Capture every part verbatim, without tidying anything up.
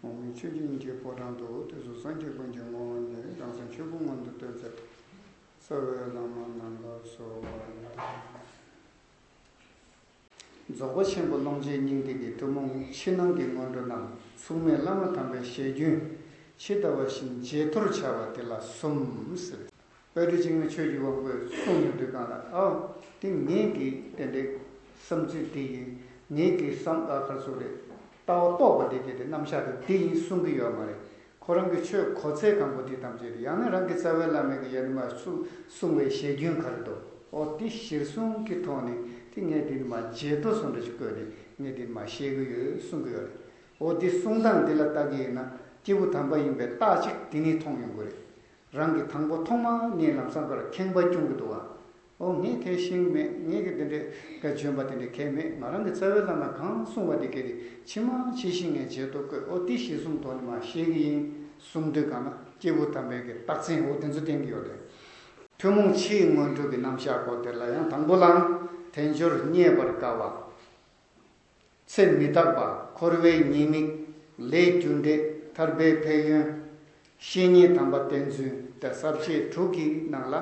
འོག་མིན་ཆོས་ཀྱི་དབྱིངས་ཀྱི་ཕོ་བྲང་དུ། དུས་གསུམ་སངས་རྒྱས་ཀུན་གྱི་ངོ་བོ་ཉིད། རང་སེམས་ཆོས་སྐུ་མངོན་དུ་སྟོན་མཛད་པའི། རྩ་བའི་བླ་མ་རྣམས་ལ་གསོལ་བ་འདེབས། རྫོགས་པ་ཆེན་པོ་ཀློང་ཆེན་སྙིང་ཐིག་གི་ཐུན་མོང་ཕྱི་ནང་གི་སྔོན་འགྲོ་རྣམས། མཚུངས་མེད་བླ་མ་དམ་པའི་ཞལ་རྒྱུན་ཇི་ལྟ་བ་བཞིན་བརྗེད་ཐོར་བྱ་བ་དེ་ལ་གསུམ་ཟེར། དཔལ་སྤྲུལ་འཇིགས་མེད་ཆོས་ཀྱི་དབང་པོས་གསུངས་ཡོང་དུས་སྒང་ལ། ཨ། དེ་ངེད་ཀྱི་དེ་འདྲའི་བསམ་ཚུལ་འདི་ཡིན། ངེད་ཀྱི་བསམ་ཨ་ག་རེ་ཟེར་དགོས་རེད། ལྟ་བ་རྟོགས་པ་འདི་གི་དེ་རྣམ་གཞག་དེ་འདི་ཡིན་གསུང་གི་ཡོད་མ་རེད། ཁོ་རང་གི་ཆོས་གོ་ཚད་གང་པོ་དེ་ཐམས་ཅད་རེད། ཡང་ན་རང་གི་རྩ་བའི་བླ་མ་གིས་ཡང་ནི་མ་གསུང་གསུང་བའི་ཞལ་རྒྱུན་ག་རེ་འདུག་འོ་དེ་གཞིར་བཟུང་གི་ཐོག་ནས་དེ་ངས་དེ་ནི་མ་བརྗེད་ཐོ་བཟོ་འདྲ་ཞིག་བཀོད་ནས་ངས་དེ་ནི་མ་བཤད་གི་ཡོད་གསུང་གི་ཡོད་རེད། འོ་དེ་གསུང་སྟངས་འདི་ལ་ལྟ་གི་ཡིན་ན་སྐྱེས་བུ་དམ་པ་ཡིན་པའི་རྟགས་གཅིག་དེ་ནས་མཐོང་ཡོང་གི་རེད། རང་གི་དང་པོ་ཐོག་མ་ནས་ལམ་སང་ཁར་ཁེངས་པ་སྐྱུང་གི་འདུག་བ། ཨོ་ངས་དེ་ཤེས་ཀྱི་མེད། ངས་ཀྱི་དེ་འདྲའི་ག་འཇོན་པ་དེ་འདྲའི་གལ་མེད། ང་རང་གི་རྩ་བའི་བླ་མ་གང་གསུང་བ་དེ་གལ་ཏེ་ཕྱི་མ་ཕྱི་བཞིན་ངས་བརྗེད་ཐོ་བཀོད། ཨོ་དེ་གཞིར་བཟུང་ཐོག་ནས་མ་བཤད་ཀྱི་ཡིན་གསུང་དུས་སྒང་ལ་སྐྱེས་བུ་དམ་པའི་གི་རྟགས་མཚན་འོ་དེ་ཚོ་བསྟན་གྱི་ཡོད་རེད། ཐུན་མོང་ཕྱིའི་སྔོན་འགྲོ་གི་རྣམ་གཞག་སྐོར་དེ་ལ་ཡང་དང་པོ་ལའང་དལ་འབྱོར་རྙེད་པར་དཀའ་བ། ཚེ་མི་རྟག་པ། འཁོར་བའི་ཉེས་དམིགས། ལས་རྒྱུ་འབྲས། ཐར་པའི་ཕན་ཡོན། བཤེས་གཉེན་དམ་པ་བསྟེན་ཚུལ་དེ་ས་བཅད་དྲུག་གི་ནང་ལ་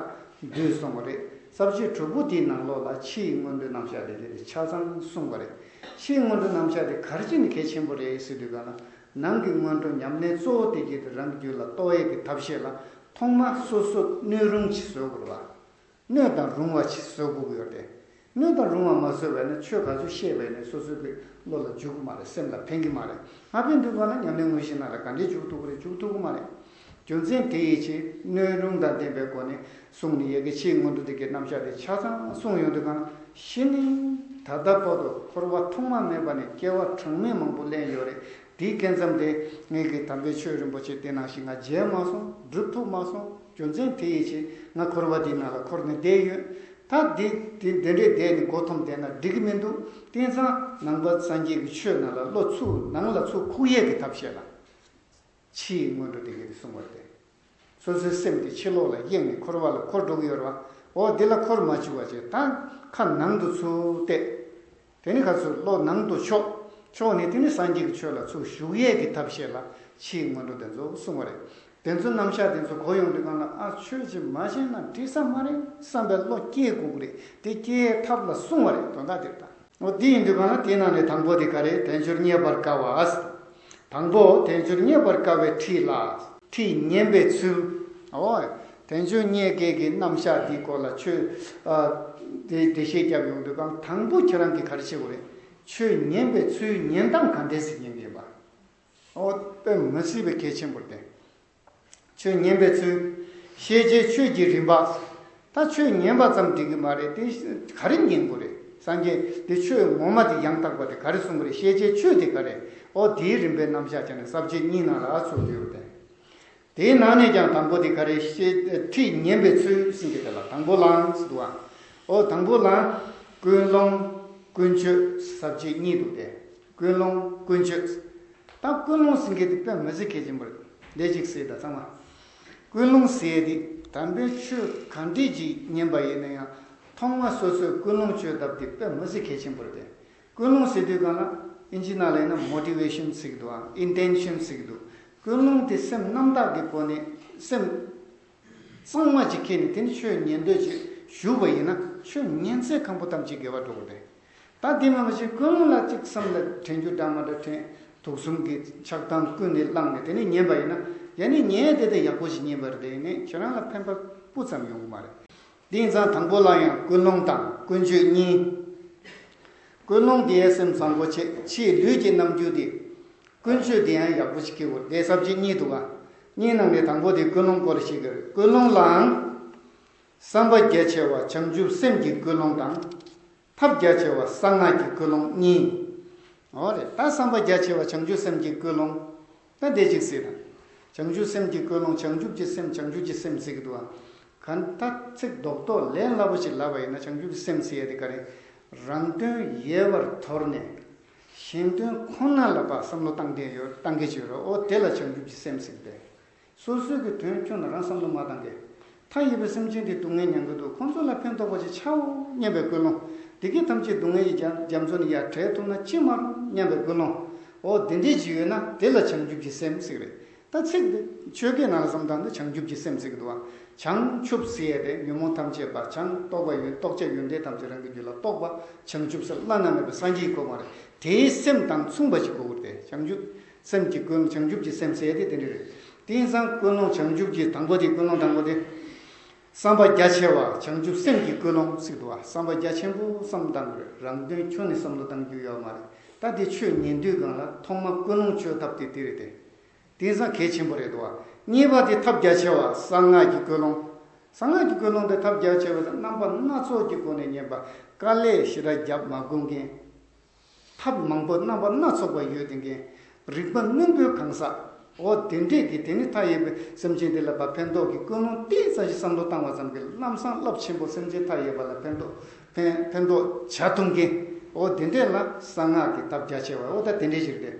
འདུས་སོང་བ་རེད། ས་བཅད་དྲུག་པོ་དེའི་ནང་ལོགས་ལ་ཕྱིའི་སྔོན་འགྲོའི་རྣམ་གཞག་དེ་དེ་ཆ་ཚང་གསུངས་པ་རེད། ཕྱིའི་སྔོན་འགྲོའི་རྣམ་གཞག་དེ་ག་རེ་བྱས་ནས་གལ་ཆེན་པོ་རེད་ཟེར་དུས་སྒང་ལ། ནང་གི་སྔོན་འགྲོ་ཉམས་ལེན་གཙོ་བོ་དེ་གྱིས་རང་རྒྱུད་ལ་གཏོད་ཡས་ཀྱི་ཐབས་ཤེས་ལ་ཐོག་མ་སོ་སོ་སྣོད་རུང་ཅིག་བཟོ་དགོས་རེད་བ། སྣོད་དང་རུང་བ་ཅིག་བཟོ་དགོས་ཀྱི་ཡོད་རེད། སྣོད་དང་རུང་བ་མ་བཟོས་པ་ཡིན་ན་ཆོས་ག་ཚོད་བཤད་པ་ཡིན་ནའི་སོ་སོའི་གི་བློ་ལ་འཇུག་གི་མ་རེད། སེམས་ལ་ཕན་གི་མ་རེད། མ་ཕན་དུས་སྒང་ལ་ཉམས་ལེན་དངོས་གཞིའི་ནང་ལ་ག་འདྲས་འཇུག་ཐུབ་ཀྱི་རེད། འཇུག་ཐུབ་ཀྱི་མ་རེད། རྒྱུ་མཚན་དེ་ཡིན་ཕྱིར་སྣོད་རུང་དང་ལྡན་པའི་སྒོ་ནས་གསུངས་ནས། ཡ་གི་ཕྱིའི་སྔོན་འགྲོ་དེ་གའི་རྣམ་གཞག་དེ་ཆ་ཚང་གསུངས་ཡོང་དུས་སྒང་ལ། གཞི་ནས་ད་ལྟ་བར་དུ་འཁོར་བ་ཐོག་མ་མེད་པ་ནས་སྐྱེ་བ་གྲངས་མེད་མང་པོ་ལེན་ཡོད་རེད། དེའི་སྐབས་མཚམས་དེ་ངེད་ཀྱི་དམ་པའི་ཆོས་རིན་པོ་ཆེ་དེ་ནང་བཞིན་ང་མཇལ་མ་སོང་། སྒྲུབ་ཐུབ་མ་སོང་། རྒྱུ་མཚན་དེ་ཡིན་ཕྱིར་ང་འཁོར་བ་འདིའི་ནང་ལ་འཁོར་ནས་བསྡད་ཡོད། ད་འདི་འདི་འདི་འདྲའི་བསྡད་ནས་མགོ་འཐོམས་བསྡད་ན་འགྲིག་གི་མི་འདུག་དེང་སང་ནང་པ་སངས་རྒྱས་ཀྱི་ཆོས་ནང་ལ་བློ་ཚུགས། ནང་ལ་ཚུར་ཁུག་ཡས་ཀྱི་ཐབས་ཤེས་ལ། ཕྱིའི་སྔོན་འགྲོ་དེ་ག་དེ་གསུངས་པ་རེད། སོ་སོའི་སེམས་དེ་ཕྱི་ལོགས་ལ་གཡེང་ནས་འཁོར་བ་ལ་འཁོར་འགྲོ་གི་ཡོད་རེད་བ། འོ་འདི་ལ་འཁོར་མ་བཅུག་པ་བྱས། ད་ཁ་ནང་དུ་ཚུར་གཏད། དེ་ནས་ཁ་ཚུར་བློ་ནང་དུ་ཕྱོགས། ཕྱོགས་ནས་དེ་ནས་སངས་རྒྱས་ཀྱི་ཆོས་ལ་ཚུར་ཞུགས་ཡས་ཀྱི་ཐབས་ཤེས་ལ་ཕྱིའི་སྔོན་འགྲོ་དེ་ཚོ་གསུངས་པ་རེད། དེ་ཚོ་རྣམ་གཞག་དེ་ཚོ་གོ་ཡོང་དུས་སྒང་ལ། ཨ། ཆོས་ཅིག་མ་བྱས་ན་འགྲིག་ས་མ་རེད་བསམ་པའི་བློ་སྐྱེ་དགོས་ཀྱི་རེད། དེ་སྐྱེ་ཡས་ཐབས་ལ་གསུངས་པ་རེད། དོན་དག་དེ་རེད་ད། འོ་དེ་ཡིན་དུས་སྒང་ལ་དེའི་ནང་ནས་དང་པོ་དེ་ག་རེ། དལ་འབྱོར་རྙེད་པར་དཀའ་བ། དང་པོ་དལ་འབྱོར་རྙེད་པར་དཀའ་བའི་ཁྲིད་ལ། ཁྲིད་ཉན་པའི་ཚུལ། འོ། དལ་འབྱོར་རྙེད་མཁན་གྱི་རྣམ་གཞག་འདིའི་སྐོར་ལ་ཆོས། ཨ། འགྲེལ་བཤད་བརྒྱབ་ཡོང་དུས་སྒང་། དང་པོ་ཁྱེད་རང་གིས་ག་རེ་བྱེད་དགོས་རེད། ཆོས་ཉན་པའི་ཚུལ། ཉན་སྟངས་ག་འདྲས་ཟེར་ཉན་གྱི་ཡིན་པ། འོ། དཔེ་མི་སྲིད་པའི་གལ་ཆེན་པོ་རེད་དེ། ཆོས་ཉན་པའི་ཚུལ། ཤེས་བྱའི་ཆོས་ཀྱི་རིམ་པ། ད་ཆོས་ཉན་པ་ཙམ་འགྲིག་གི་མ་རེད། དེ་ག་རེ་ཉན་དགོས་རེད། སངས་རྒྱས་དེ་ཆོས་ངོ་མ་དེ་ཡང་དག་པ་དེ་ག་རེ་གསུངས་པ་རེད། ཤེས་བྱའི་ཆོས་དེ་ག་རེ། འོ་དེའི་རིམ་པའི་རྣམ་གཞག་བྱས་ནས་ས་བཅད་གཉིས་ནང་ལ་ཚུད་ཡོད་དེ། དེའི་ནང་ནས་ཀྱང་དང་པོ་དེ་ག་རེ། ཤེས། ཁྲིད་ཉན་པའི་ཚུལ་ཟེར་གྱི་དེ་ལ་དང་པོ་ལའང་ཟེར་འདུག་ཨ། འོ་དང་པོ་ལའང་ཀུན་སློང་ཀུན་སྤྱོད་ས་བཅད་གཉིས་འདུག་སྟེ། ཀུན་སློང་ཀུན་སྤྱོད། ད་ཀུན་སློང་ཟེར་མཁན་དེ་དཔེ་མི་སྲིད་གལ་ཆེན་པོ་རེད། ལས་ཅིག་ཟེར། ད་ཚང་མ་ཀུན་སློང་ཟེར་དེ། དམ་པའི་ཆོས་ག་འདྲས་ཅིག་ཉན་པ་ཡིན་ན་ཡང་ཐོག་མ་སོ་སོས་ཀུན་སློང་བཅོས་ཐབས་དེ་དཔེ་མི་སྲིད་གལ་ཆེན་པོ་རེད་དེ། ཀུན་སློང་ཟེར་དུས་སྒང་ལ་ཨིན་ཇི་ནང་ལ་ཡིན་ན་མོ་ཊི་ཝེ་ཤན་ཟེར་གྱི་འདུག་ཨ། ཨིན་ཊེན་ཤན་ཟེར་གྱི་འདུག་ཀུན་སློང་དེ་སེམས་རྣམ་དག་གི་སྒོ་ནས། སེམས་གཙང་མ་ཅིག་ཁྱེར་ནས་དེ་ནས་ཆོས་ཉན་འདོད་ཅིག་ཞུགས་པ་ཡིན་ན་ཆོས་ཉན་ཚད་ཁང་པོ་ཐམས་ཅད་དགེ་བ་འགྲོ་གི་རེད། ད་དེ་མ་ཡིན་པ་ཅིག་ཀུན་སློང་ལ་ཅིག་བསམ་ལ་དྲན་རྒྱུ་འདྲ་མ་འདྲ་དྲན། དུག་གསུམ་གྱི་ཆགས་སྡང་ཀུན་ནས་བསླངས་ནས་དེ་ནས་ཉན་པ་ཡིན་ན། ཡ་ནི་ཉན་དེ་དེ་ཡག་པོ་ཞིག་ཉན་པ་རེད། དེ་ནས་ཁྱེད་རང་ལ་ཕན་པ་སྤུ་ཙམ་ཡོང་གི་མ་རེད། དེ་ཡིན་ཙང་དང་པོ་ལ་ཡང་ཀུན་སློང་དང་ཀུན་སྤྱོད་གཉིས། ཀུན་སློང་དེ་སེམས་བཟང་པོ་བྱེད། ཕྱིའི་ལུས་ཀྱི་རྣམ་འགྱུར་དེ། ཀུན་སྤྱོད་དེ་ཡང་ཡག་པོ་ཞིག་སྐྱེ་དགོས། དེ་ས་བཅད་གཉིས་འདུག་ག་གཉིས་ནང་ནས་དང་པོ་དེ་ཀུན་སློང་སྐོར་ཞིག་གི་རེད། ཀུན་སློང་ལའང་བསམ་པ་རྒྱ་ཆེ་བ་བྱང་ཆུབ་སེམས་ཀྱི་ཀུན་སློང་དང་། ཐབས་རྒྱ་ཆེ་བ་གསང་སྔགས་ཀྱི་ཀུན་སློང་གཉིས། འོ་རེད། ད་བསམ་པ་རྒྱ་ཆེ་བ་བྱང་ཆུབ་སེམས་ཀྱི་ཀུན་སློང་། ད་དེ་གཅིག་ཟེར་དང་། བྱང་ཆུབ་སེམས་ཀྱི་ཀུན་སློང་། བྱང་ཆུབ་ཀྱི་སེམས། བྱང་ཆུབ་ཀྱི་སེམས་ཟེར་གྱི་འདུག་ཨ། གང་ལྟར་ཚིག་རྡོག་རྡོག་ལས་སླ་པོ་ཞིག་ལབ་པ་ཡིན་ན། བྱང་ཆུབ་ཀྱི་སེམས་ཟེར་ཡ་དེ་ག་རེ། རང་དོན་ཡལ་བར་དོར་ནས་གཞན་དོན་ཁོ་ན་ལ་ཕར་བསམ་བློ་བཏང་བསྡད་ཡོད། བཏང་གི་ཡོད་རེད། འོ་དེ་ལ་བྱང་ཆུབ་ཀྱི་སེམས་ཟེར་གྱི་རེད། སོ་སོའི་གི་དོན་ཁྱོན་ནས་རང་བསམ་བློ་མ་བཏང་གི། མཐའ་ཡས་པའི་སེམས་ཅན་དེ་སྡུག་བསྔལ་མྱང་གི་འདུག་ཁོང་ཚོ་ལ་ཕན་ཐོགས་པ་ཅིག་ཆའོ་སྙམ་པའི་ཀུན་སློང་། བདེ་སྐྱིད་ཐམས་ཅད་སྡུག་བསྔལ་གྱི་རྒྱ་རྒྱ་མཚོ་ནས་ཡར་བྲལ་ཐུབ་ན་ཅི་མ་རུང་སྙམ་པའི་ཀུན་སློང་ འོ་དེ་འདྲས་ཅིག་ཡོད་ན་དེ་ལ་བྱང་ཆུབ་ཀྱི་སེམས་ཟེར་གི་རེད། ད་ཚིག་འདི་ཆོས་སྐད་ནང་ལ་བསམ་བཏང་ན་བྱང་ཆུབ་ཀྱི་སེམས་ཟེར་གི་འདུག་བ། བྱང་ཆུབ་ཟེར་ཡས་དེ་ཉོན་མོངས་ཐམས་ཅད་པ། བྱང་རྟོགས་པ་ཡོན་རྟོགས་བྱ་ཡོན་ཏན་ཐམས་ཅད་རང་གི་རྒྱུད་ལ་རྟོགས་པ། བྱང་ཆུབ་སེམས་བླ་ན་མེད་པའི་སངས་རྒྱས་ཀྱི་གོ་འཕང་རེད། དེའི་སེམས་དང་མཚུངས་པ་ཞིག་དགོས་ཀྱི་རེད་དེ། བྱང་ཆུབ་སེམས་ཀྱི་ཀུན། བྱང་ཆུབ་ཀྱི་སེམས་ཟེར་ཡས་དེ་དེ་འདྲས་རེད། དེ་ཡིན་ཙང་ཀུན་སློང་བྱང་ཆུབ་ཀྱི་དང་པོ་དེ། ཀུན་སློང་དང་པོ་དེ། བསམ་པ་རྒྱ་ཆེ་བ་བྱང་ཆུབ་སེམས་ཀྱི་ཀུན་སློང་ཟེར་གི་འདུག་བ། བསམ་པ་རྒྱ་ཆེན་པོ་བསམ་བཏང་དགོས་རེད། རང་དོན་ཁྱོན་ནས་བསམ་བློ་བཏང་རྒྱུ་ཡོད་མ་རེད། ད་དེ་ཆོས་ཉན་དུས་སྒང་ལ་ཐོག་མ་ཀུན་སློང་བཅོས་ཐབས་དེ་དེ་རེད་དེ། དེང་སང་གལ་ཆེན་པོ་རེད་འདུག་བ། གཉིས་པ་དེ་ཐབས་རྒྱ་ཆེ་བ་གསང་སྔགས་ཀྱི་ཀུན་སློང་། གསང་སྔགས་ཀྱི་ཀུན་སློང་དེ་ཐབས་རྒྱ་ཆེ་བ་དེ་རྣམ་པ་སྣ་ཚོགས་ཀྱི་སྒོ་ནས་ཉན་པ། དཀའ་ལས་ཞེ་དྲག་རྒྱབ་མ་དགོས་མཁན། ཐབས་མང་པོ་རྣམ་པ་སྣ་ཚོགས་པ་ཡོད་དེ་མཁན། རིག་པ་རྣོན་པོའི་གང་ཟག་འོ་དེ་འདྲས་ཀྱིས་དེ་ནི་མཐའ་ཡས་པའི་སེམས་ཅན་དེ་ལ་ཕར་ཕན་ཐོགས་ཀྱི་ཀུན་སློང་ཏོག་ཙམ་ཞིག་བསམ་བློ་བཏང་བ་ཙམ་གྱིས་ལམ་སང་རླབས་ཆེན་པོ་སེམས་ཅན་མཐའ་ཡས་པ་ལ་ཕན་ཐོགས། ཕན་ཕན་ཐོགས་བྱ་ཐུབ་མཁན། འོ་དེ་འདྲས་ལ་གསང་སྔགས་ཀྱི་ཐབས་རྒྱ་ཆེ་བ། འོ་ད་དེ་འདྲས་ཞིག་རེད།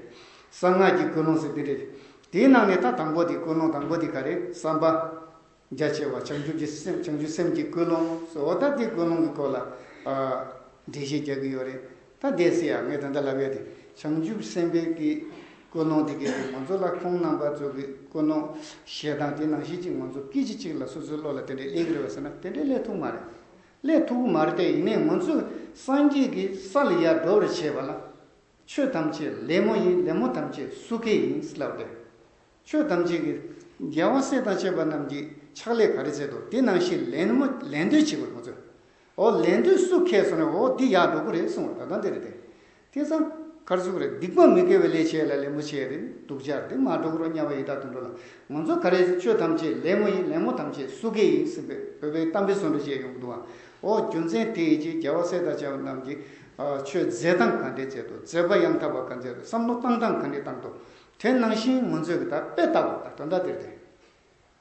གསང་སྔགས་ཀྱི་ཀུན་སློང་ཟེར་དེ་འདྲས་ཞིག་དེའི་ནང་ནས་ད་དང་པོ་དེ། ཀུན་སློང་དང་པོ་དེ་ག་རེ། བསམ་པ་རྒྱ་ཆེ་བ་བྱང་ཆུབ་ཀྱི་སེམས། བྱང་ཆུབ་སེམས་ཀྱི་ཀུན་སློང་ཟེར། འོ་ད་དེ་ཀུན་སློང་གི་སྐོར་ལ་ཨ་འགྲེལ་བཤད་རྒྱག་གི་ཡོད་རེད། ད་དེ་སྲིད་ཡ་ངས་ད་ལྟ་ལབ་ཡ་དེ་བྱང་ཆུབ་སེམས་དཔའི་གི་ཀུན་སློང་དེ་གའི་དེ་ང་ཚོ་ལ་ཁོང་རྣམ་པ་ཚོ་གི་ཀུན་སློང་བཤད་སྟངས་དེ་ནང་བཞིན་ཅིག་ང་ཚོ་སྐད་ཅིག་གཅིག་ལ་སོ་སོའི་བློ་ལ་དེ་འདྲས་སླེབས་ཀྱི་རེད་པས་ཟེར་ན། དེ་འདྲས་སླེབས་ཐུབ་མ་རེད། སླེབས་ཐུབ་ཀྱི་མ་རེད་དེ། ཡིན་ནའི་ང་ཚོས་སངས་རྒྱས་ཀྱི་ས་ལ་ཡར་འགྲོ་བར་བྱེད་པ་ལ། ཆོས་ཐམས་ཅད་ལད་མོ་ཡིན། ལད་མོ་ཐམས་ཅད་སུ་མཁས་ཡིན་ལབ་སྟེ། ཆོས་ཐམས་ཅད་ཀྱི་རྒྱལ་བ་སྲས་དང་བཅས་པ་རྣམས་ཀྱིས་ཕྱག་ལས་ག་རེ་མཛད་འདུག་དེ་ནང་བཞིན་ལད་མོ་ལད་ཟློས་བྱེད་དགོས་ང་ཚོས། འོ་ལད་ཟློས་སུ་མཁས་སོང་ན་འོ་འདི་ཡར་འགྲོ་གི་རེད་གསུངས་པ། ད་ལྟ་འདི་རེད་དེ། དེ་ཙང་ག་རེ་ཟེར་དགོས་རེད། སྡིག་པ་མི་དགེ་བའི་ལས་བྱས་ལ་ལད་མོ་བྱས་རེད། སྡུག་ཅག་རེད། མ་འགྲོ་གི་རོ། དམྱལ་བ་ཡི་དྭགས་དུད་འགྲོ་ལ། ང་ཚོ་ག་རེ་ཆོས་ཐམས་ཅད་ལད་མོ་ཡིན། ལད་མོ་ཐམས་ཅད་སུ་མཁས་ཡིན་ཟེར་བའི་བོད་པའི་གཏམ་དཔེ་བཟོ་འདྲ་བྱས་ཡོང་གི་འདུག་ཨ། འོ་རྒྱུ་མཚན་དེ་ཡིན་གྱི་རྒྱལ་བ་སྲས་དང་བཅས་པ་རྣམས་ཀྱིས་ཨ་ཆོས་མཛད་སྟངས་ག་འདྲས་མཛད་འདུག་མཛད་པ་ཡང་དག་པ་ག་འདྲས་རེད། བསམ་བློ་བཏང་སྟངས་ག་འདྲས་བཏང་འདུག་དེ་ནང་བཞིན་ང་ཚོས་ཀྱི་ད་དཔེ་ལྟ་བ་ད་ད་ལྟ་དེར་དེ།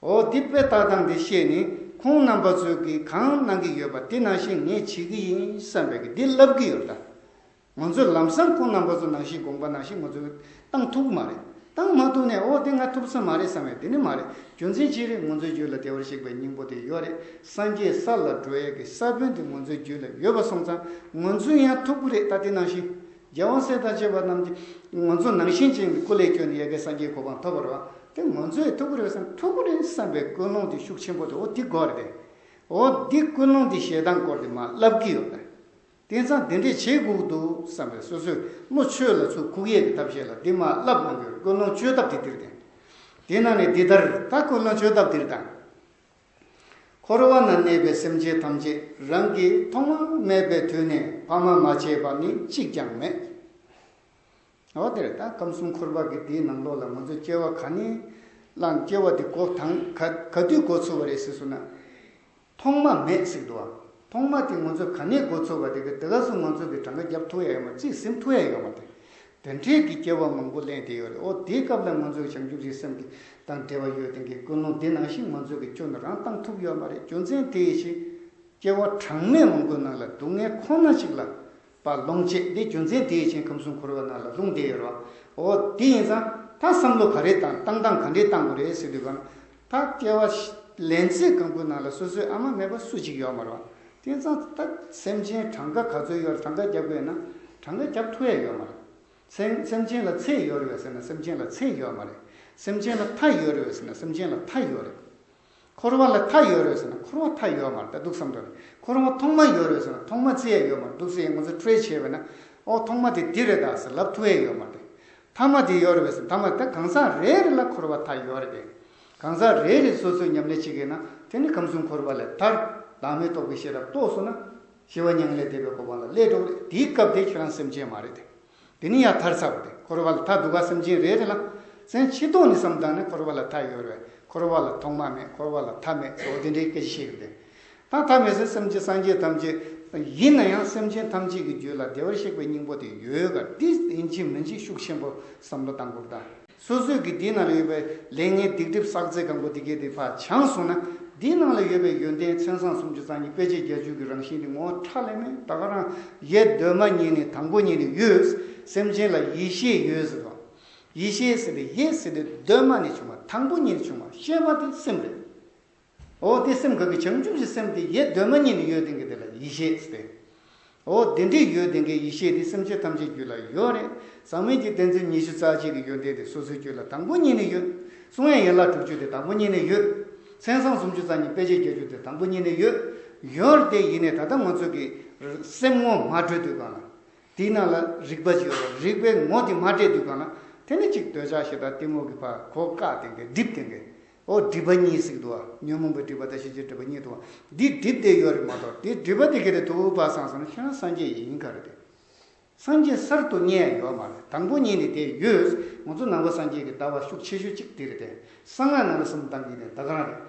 འོ་འདི་དཔེ་ལྟ་སྟངས་དེ་ཤེས་ནས་ཁོང་རྣམ་པ་ཚོས་ཀྱིས་གང་གནང་གི་ཡོད་པ་དེ་ནང་བཞིན་ངས་བྱེད་ཀྱི་ཡིན་བསམ་པའི་གི་འདི་ལབ་ཀྱི་ཡོད་ད། ང་ཚོས་ལམ་སང་ཁོང་རྣམ་པ་ཚོ་ནང་བཞིན་དགོངས་པ་ནང་བཞིན་ང་ཚོས་བཏང་ཐུབ་ཀྱི་མ་རེད། བཏང་མ་ཐུབ་ནས་འོ་དེ་ང་ཐུབ་ས་མ་རེད་བསམ་ཡས་དེ་ནི་མ་རེད། རྒྱུ་མཚན་ཅི་རེད། ང་ཚོའི་རྒྱུད་ལ་བདེ་བར་གཤེགས་པའི་སྙིང་པོ་དེ་ཡོད་རེད། སངས་རྒྱས་ས་ལ་འགྲོ་ཡས་ཀྱི་ས་བོན་དེ་ང་ཚོའི་རྒྱུད་ལ་ཡོད་པ་སོང་ཙང་ང་ཚོས་ཡང་ཐུབ་ཀྱི་རེད། ད་དེ་ནང་བཞིན་རྒྱལ་བ་སྲས་དང་བཅས་པ་རྣམས་ཀྱིས་ང་ཚོ་ནང་བཞིན་ཅན་གྱི་སྐུ་ལས་བསྐྱོན་ནས་ཡ་གི་སངས་རྒྱས་གོ་འཕང་ཐོབ་པ་རེད་བ། དེ་ང་ཚོས་ཐུབ་ཀྱི་རེད་བསམ། ཐུབ་ཀྱི་རེད་བསམ་པའི་ཀུན་སློང་དེ་ཤུགས་ཆེན་པོ་དེ་འོ་འདི་དགོས་རེད་དེ། འོ་འདི་ཀུན་སློང་འདི་བཤད་སྟངས་སྐོར་དེ་མར་ལབ་ཀྱི་ཡོད་རེད། དེང་སང་དེ་འདྲས་བྱེད་དགོས་ཀྱི་འདུག་བསམ་པའི་སོ་སོས་བློ་ཆོས་ལ་ཚུར་ཁུག་ཡས་ཀྱི་ཐབས་ཤེས་ལ་འདི་མར་ལབ་གནང་གི་ཡོད་རེད། ཀུན་སློང་བཅོས་ཐབས་དེ་འདིར་བསྟན། དེ་ནང་ནས་འདི་ལྟར་ད་ཀུན་སློང་བཅོས་ཐབས་འདིར་བསྟན། འཁོར་བ་ན་གནས་པའི་སེམས་ཅན་ཐམས་ཅད་རང་གིས་ཐོག་མ་མེད་པའི་དུས་ནས་ཕ་མ་མ་བྱས་པ་ནི་གཅིག་ཀྱང་མེད། འོ་དེར་ད་ཁམས་གསུམ་འཁོར་བ་གི་དེའི་ནང་ལོགས་ལ་ང་ཚོས་སྐྱེ་བ་ག་ནས་བླངས། སྐྱེ་བ་དེ་འགོ་དང་ག་ག་དུས་འགོ་ཚུགས་པ་རེད་ཟེར་སོང་ན། ཐོག་མ་མེད་ཟེར་འདུག་བ། ཐོག་མ་དེ་ང་ཚོ་ག་ནས་འགོ་ཚུགས་པ་དེ་གི་དེ་ག་སུ་ང་ཚོ་གི་གྲངས་ཀ་རྒྱབ་ཐུབ་ཡ་ཡོད་མ། རྩིས་ཟིན་ཐུབ་ཡ་ཡོད་མ་རེད། དེ་འདྲས་ཀྱི་སྐྱེ་བ་མང་པོ་ལེན་བསྡད་ཡོད་རེད། འོ་དེའི་སྐབས་ལ་ང་ཚོས་བྱང་ཆུབ་ཀྱི་སེམས་ཀྱི་དང་འབྲེལ་བ་ཡོད་དེ་གི་ཀུན་སློང་དེ་ནང་བཞིན་ང་ཚོས་ཀྱི་སྐྱོན་རང་བཏང་ཐུབ་ཡོད་མ་རེད། རྒྱུ་མཚན་དེ་ཡི་ཕྱིར། སྐྱེ་བ་གྲངས་མེད་མང་པོའི་ནང་ལ་སྡུག་བསྔལ་ཁོ་ན་གཅིག་ལ་ཕར་ལོངས་སྤྱད་དེ། རྒྱུ་མཚན་དེ་ཡི་ཕྱིར་ཁམས་གསུམ་འཁོར་བ་ནང་ལ་ལྷུང་བསྡད་ཡོད་རེད་བ། འོ་དེ་ཡིན་ཙང་ད་བསམ་བློ་ག་རེ་བཏང་། བཏང་སྟངས་ག་འདྲས་བཏང་དགོས་རེད་ཟེར་དུས་གང་། ད་སྐྱེ་བ་ལེན་ཚད་གང་པོའི་ནང་ལ་སོ་སོའི་ཨ་མ་མེད་པ་སུ་གཅིག་ཡོད་མ་རེད་བ། དེ་ཙང་ད་སེམས་ཅན་གྲངས་ཀ་ག་ཚོད་ཡོད། གྲངས་ཀ་རྒྱབ་དགོས་ན་གྲངས་ཀ་རྒྱབ་ཐུབ་ཡ་ཡོད་མ་རེད། སེམས་སེམས་ཅན་ལ་ཚད་ཡོད་རེད་བས་ཟེར་ན་སེམས་ཅན་ལ་ཚད་ཡོད་མ་རེད། སེམས་ཅན་ལ་མཐའ་ཡོད་རེད་བས་ཟེར་ན་སེམས་ཅན་ལ་མཐའ་ཡོད་རེད། འཁོར་བ་ལ་མཐའ་ཡོད་རེད་ཟེར་ན་འཁོར་བ་མཐའ་ཡོད་མ་རེད། ད་འདུག་བསམ་དོན་ནི་འཁོར་བ་ཐོག་མ་ཡོད་རེད་ཟེར་ན་ཐོག་མ་བརྩི་ཡ་ཡོད་མ་རེད། འདུག་ཟེར་ཡ་ང་ཚོ་ཁྲོས་བྱས་པས་ན་ཨོ་ཐོག་མ་དེ་འདི་རེད་ད་ཟེར་ལབ་ཐུབ་ཡ་ཡོད་མ་རེད། ཐ་མ་དེ་ཡོད་རེད་བས་ཟེར་ན་ཐ་མ་དེ་གང་ཟག་རེ་རེ་ལ་འཁོར་བ་མཐའ་ཡོད་རེད་དེ། གང་ཟག་རེ་རེ་སོ་སོས་ཉམས་ལེན་བྱེད་ཀྱི་ན་དེ་ནི་ཁམས་གསུམ་འཁོར་བ་ལས་ཐར། བདག་མེད་རྟོགས་པའི་ཤེས་རབ་རྟོགས་སོང་ན་ཞི་བ་མྱ་ངན་ལས་འདས་པའི་གོ་འཕང་ལ་སླེབས་འགྲོ་གི་རེད། དེའི་སྐབས་དེ་ཁྱེད་རང་སེམས་ཅན་མ་རེད་དེ། དེ་ནི་ཡང་ཐར་ཚར་བ་དེ། འཁོར་བ་ལ་མཐའ་འདུག་ག་སེམས་ཅན་རེ་རེ་ལ། སེམས་ཕྱི་ལྟོས་ནས་བསམ་བཏང་ན་འཁོར་བ་ལ་མཐའ་ཡོད་རེད། འཁོར་བ་ལ་ཐོག་མ་མེད། འཁོར་བ་ལ་མཐའ་མེད་ཟེར་འོ་དེ་འདྲའི་སྐད་ཆ་བཤད་ཀྱི་རེད། ད་མཐའ་མེད་ཟེར་སེམས་ཅན་སངས་རྒྱས་ཐམས་ཅད་ཡིན་ན་ཡང་སེམས་ཅན་ཐམས་ཅད་ཀྱི་རྒྱུད་ལ་བདེ་བར་གཤེགས་པའི་སྙིང་པོ་དེ་ཡོད་ག་འདི་ཡིན་གཅིག་མིན་གཅིག་ཤུགས་ཆེན་པོ་བསམ་བློ་བཏང་དགོས་ད། སོ་སོས་ཀྱི་འདི་ནང་ལ་ཡོད་པའི་ལས་ངན་སྡིག་སྒྲིབ་བསགས་ཚད་གང་པོ་དེ་གས་དེ་ཕར་བྱང་སོང་ན། འདི་ནང་ལ་ཡོད་པའི་ཡོན་ཏན་མཚན་བཟང་སུམ་ཅུ་རྩ་གཉིས་དཔེ་བྱད་བརྒྱད་ཅུ་གི་རང་བཞིན་དེ་ངོ་བོ་ཁྲ་ལས་མེད། ད་ག་རང་ཡེ་གདོད་མ་ཉིད་ནས་དང་པོ་ཉིད་ནས་ཡོད། སེམས་ཅན་ལ་ཡེ་ཤེས་ཡོད་ཟེར་བ། ཡེ་ཤེས་ཟེར་དེ་ཡེ་ཟེར་དེ་གདོད་མ་ནས་བྱུང་བ་དང་པོ་ཉིད་ནས་བྱུང་བ་ཤེས་པ་དེ་སེམས་རེད། འོ་དེ་སེམས་ག་གི་བྱང་ཆུབ་ཀྱི་སེམས་དེ་ཡེ་གདོད་མ་ཉིད་ནས་ཡོད་དེ་གི་དེ་ལ་ཡེ་ཤེས་ཟེར་ཏེ། འོ་དེ་འདྲའི་ཡོད་དེ་འགའི་ཡེ་ཤེས་དེ་སེམས་ཅན་ཐམས་ཅད་རྒྱུད་ལ་ཡོད་རེད། ཟག་མེད་ཀྱི་བདེན་འཛིན་ཉི་ཤུ་རྩ་གཅིག་གི་ཡོན་ཏན་དེ་སོ་སོའི་རྒྱུད་ལ་དང་པོ་ཉིད་ནས་ཡོད། གསུང་ཡན་ལག་དྲུག་ཅུ་དེ་དང་པོ་ཉིད་ནས་ཡོད། མཚན་བཟང་སུམ་ཅུ་རྩ་གཉིས་དཔེ་བྱད་བརྒྱད་ཅུ་དེ་དང་པོ་ཉིད་ནས་ཡོད། ཡོད་དེ་ཡིན་ནའི་ད་ལྟ་ང་ཚོ་གི་སེམས་ངོ་མ་འཕྲོད་དུས་གང་ལ། དེའི་ནང་ལ་རིག་པ་ཅིག་ཡོད་རེད། རིག་པའི་ངོ་དེ་མ་འཕྲད་དུས་གང་ལ། དེ་ནས་ཅིག་འདོད་ཆགས་ཞེ་སྡང་གཏི་མུག་གི་བར་གོ་བཀག་དེ་འགའི་སྒྲིབ་དེ་འགའི། ཨོ་སྒྲིབ་པ་གཉིས་ཟེར་གྱི་འདུག་བ། ཉོན་མོངས་པའི་སྒྲིབ་པ་དང་ཤེས་བྱའི་སྒྲིབ་པ་གཉིས་འདུག་བ། འདི་སྒྲིབ་བསྡད་ཡོད་རེད་མ་གཏོགས་དེ་སྒྲིབ་པ་དེ་ག་རེ་འདུག་པ་བསམ་སོང་ན་ཁྱེད་རང་སངས་རྒྱས་ཡིན་ག་རེད་དེ། སངས་རྒྱས་གསར་དུ་རྙེད་ཡ་ཡོད་མ་རེད། དང་པོ་ཉིད་ནས་དེ་ཡོད། ང་ཚོ་ནང་པ་སངས་རྒྱས་ཀྱི་ལྟ་བ་ཤུགས་ཆེ་ཤོས་གཅིག་དེ་རེད་དེ། གསང་སྔགས་ནང་ལ་བསམ་བློ་བཏང་གི་ཡིན་ནའི་ད་ག་རང་རེད།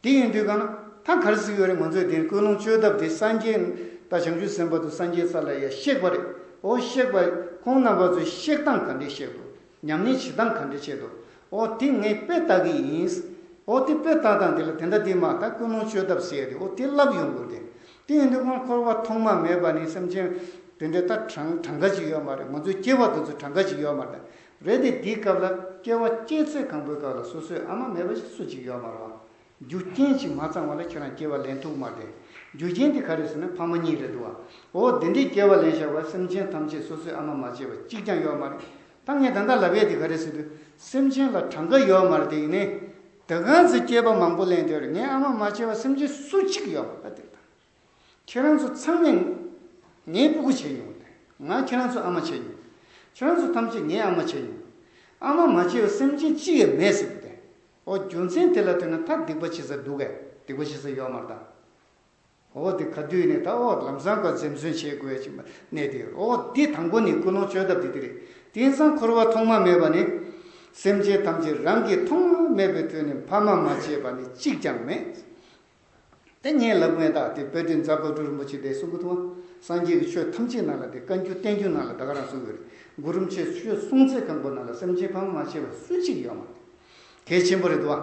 དེ་ཡིན་དུས་གང་ན་ད་ག་རེ་ཟེར་གྱི་ཡོད་རེད། ང་ཚོས་དེ་ཀུན་སློང་བཅོས་ཐབས་དེ་སངས་རྒྱས་ད་བྱང་ཆུབ་སེམས་དཔའ་དང་སངས་རྒྱས་ས་ལ་ཡ་གཤེགས་པ་རེད། ཨོ་གཤེགས་པ་ཁོང་རྣམ་པ་ཚོས་གཤེགས་སྟངས་ག་འདྲས་གཤེགས་འདུག་ཉམས་ལེན་བྱེད་སྟངས་ག་འདྲས་བྱས་འདུག་ཨོ་དེ་ངས་དཔེ་ལྟ་གི་ཡིན། ཨོ་དེ་དཔེ་ལྟ་སྟངས་དེ་ལ་དེ་འདྲ་དེ་མ་ད་ཀུན་སློང་བཅོས་ཐབས་ཟེར་ཡ་དེ་ཨོ་དེ་བསླབ་ཡོང་དགོས་ཏེ། དེ་ཡིན་དུས་ཁོང་འཁོར་བ་ཐོག་མ་མེད་པ་ནས་སེམས་ཅན་དེ་འདྲའི་ད་གྲངས་གྲངས་ཀ་ཅིག་ཡོད་མ་རེད། ང་ཚོའི་སྐྱེ་བ་དེ་ཚོ་གྲངས་ཀ་ཅིག་ཡོད་མ་རེད། རེད་དེ་དེའི་སྐབས་ལ་སྐྱེ་བ་སྐྱེས་ཚད་གང་པོའི་སྐབས་ལ་སོ་སོའི་ཨ་མ་མེད་པ་ཞིག་སུ་གཅིག་ཡོད་མ་རེད་བ། རྒྱུ་རྐྱེན་གཅིག་མ་ཚང་བ་ལ་ཁྱེད་རང་སྐྱེ་བ་ལེན་ཐུབ་མ་རེད། རྒྱུ་རྐྱེན་དེ་ག་རེ་ཟེར་ན་ཕ་མ་གཉིས་རེད་འདུག་བ། འོ་དེ་འདྲའི་སྐྱེ་བ་ལེན་བཞག་པ་སེམས་ཅན་ཐམས་ཅད་སོ་སོའི་ཨ་མ་མ་བྱས་པ་གཅིག་ཀྱང་ཡོད་མ་རེད། ད་ངས་ད་ལྟ་ལབ་ཡས་དེ་ག་རེ་ཟེར་དུས་སེམས་ཅན་ལ་གྲངས་ཀ་ཡོད་མ་རེད། དེ་ཡིན་ནའི་ད་ག་ཚོད་སྐྱེ་བ་མང་པོ་ལེན་དུས་ངའི་ཨ་མ་མ་བྱས་པ་སེམས་ཅན་སུ་གཅིག་ཡོད་མ་རེད་ད་དེ་ད། ཁྱེད་རང་ཚོ་ཚང་མས་ངའི་སྤུ་གུ་བྱས་མྱོང་སྟེ། ང་ཁྱེད་རང་ཚོ་ཨ་མ་བྱས་མྱོང་། ཁྱེད་རང་ཚོ་ཐམས་ཅད་ངའི་ཨ་མ་བྱས་མྱོང་། ཨ་མ་མ་བྱས་པའི་སེམས་ཅན་གཅིག་ཡང་མེད་ཟེར་གི་སྟེ། ཨོ་རྒྱུ་མཚན་དེ་ལ་ལྟོས་ན་ད་སྡིག་པ་བྱེད་ས་འདུག་གས། སྡིག་པ་བྱེད་ས་ཡོད་མ་རེད་ད། ཨོ་དེ་ག་དུས་ནས་ད་ཨོ་ལམ་སང་ཀ་འཛེམ་ཟོན་བྱེད་དགོས་ཀྱི་གནས་དེ་ཡོད། ཨོ་དེ་དང་པོ་ནས་ཀུན་སློང་བཅོས་ཐབས་དེ་དེ་རེད། དེང་སང་འཁོར་བ་ཐོག་མ་མེད་པ་ནས་སེམས་ཅན་ཐམས་ཅད་རང་གིས་ཐོག་མ་མེད་པའི་དུས་ནས་ཕ་མ་མ་བྱས་པ་ནི་གཅིག་ཀྱང་མེད། དེ་ངས་ལབ་མེད་ད། དེ་དཔལ་ལྡན་རྫ་དཔལ་སྤྲུལ་རིན་པོ་ཆེ་དེ་གསུང་གི་འདུག་བ། སངས་རྒྱས་ཀྱི་ཆོས་ཐམས་ཅད་ནང་ལ་དེ་བཀའ་འགྱུར་བསྟན་འགྱུར་ནང་ལ་ད་ག་རང་གསུངས་ཡོད་རེད། གུ་རུ་མཆེད་ཆོས་གསུང་ཚད་གང་པོ་ནང་ལ་སེམས་ཅན་ཕ་མ་མ་བྱས་པ་སུ་གཅིག་ཡོད་མ་རེད། གལ་ཆེན་པོ་རེད་འདུག་བ།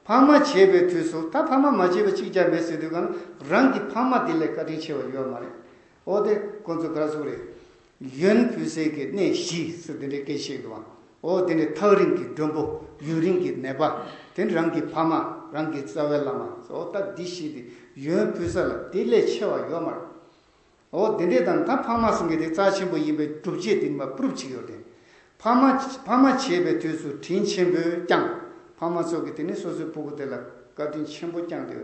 ཕ་མ་བྱས་པའི་དུས་སུ་ད་ཕ་མ་མ་བྱས་པ་གཅིག་ཀྱང་མེད་ཟེར་དུས་གང་རང་གི་ཕ་མ་དེ་ལས་བཀའ་དྲིན་ཆེ་བ་ཡོད་མ་རེད། ཨོ་དེ་ཁོང་ཚོ་ག་རེ་གསུངས་རེད། ཡོན་ཕུལ་སའི་གི་གནས་བཞི་ཟེར་དེ་འདྲའི་སྐད་ཆ་བཤད་འདུག་བ། ཨོ་དེ་འདྲའི་ཐག་རིང་གི་མགྲོན་པོ། ཡུན་རིང་གི་ནད་པ། དེ་ནི་རང་གི་ཕ་མ། རང་གི་རྩ་བའི་བླ་མ། ཨོ་ད་འདི་བཞི་དེ་ཡོན་ཕུལ་ས་ལ་དེ་ལས་ཆེ་བ་ཡོད་མ་རེད། ཨོ་དེ་འདྲའི་དང་ད་ཕ་མ་ཟེར་མཁན་དེ་རྩ་ཆེན་པོ་ཡིན་པའི་སྒྲུབ་བྱེད་དེ་མ་པུ་རུབ་བྱེད་ཀྱི་ཡོད་དེ། ཕ་མ་ཕ་མ་བྱས་པའི་དུས་སུ་དྲིན་ཆེན་པོས་བསྐྱངས། ཕ་མ་ཚོ་གིས་དེ་ནི་སོ་སོའི་སྤུ་གུ་དེ་ལ་བཀའ་དྲིན་ཆེན་པོ་བསྐྱངས་ཏེ།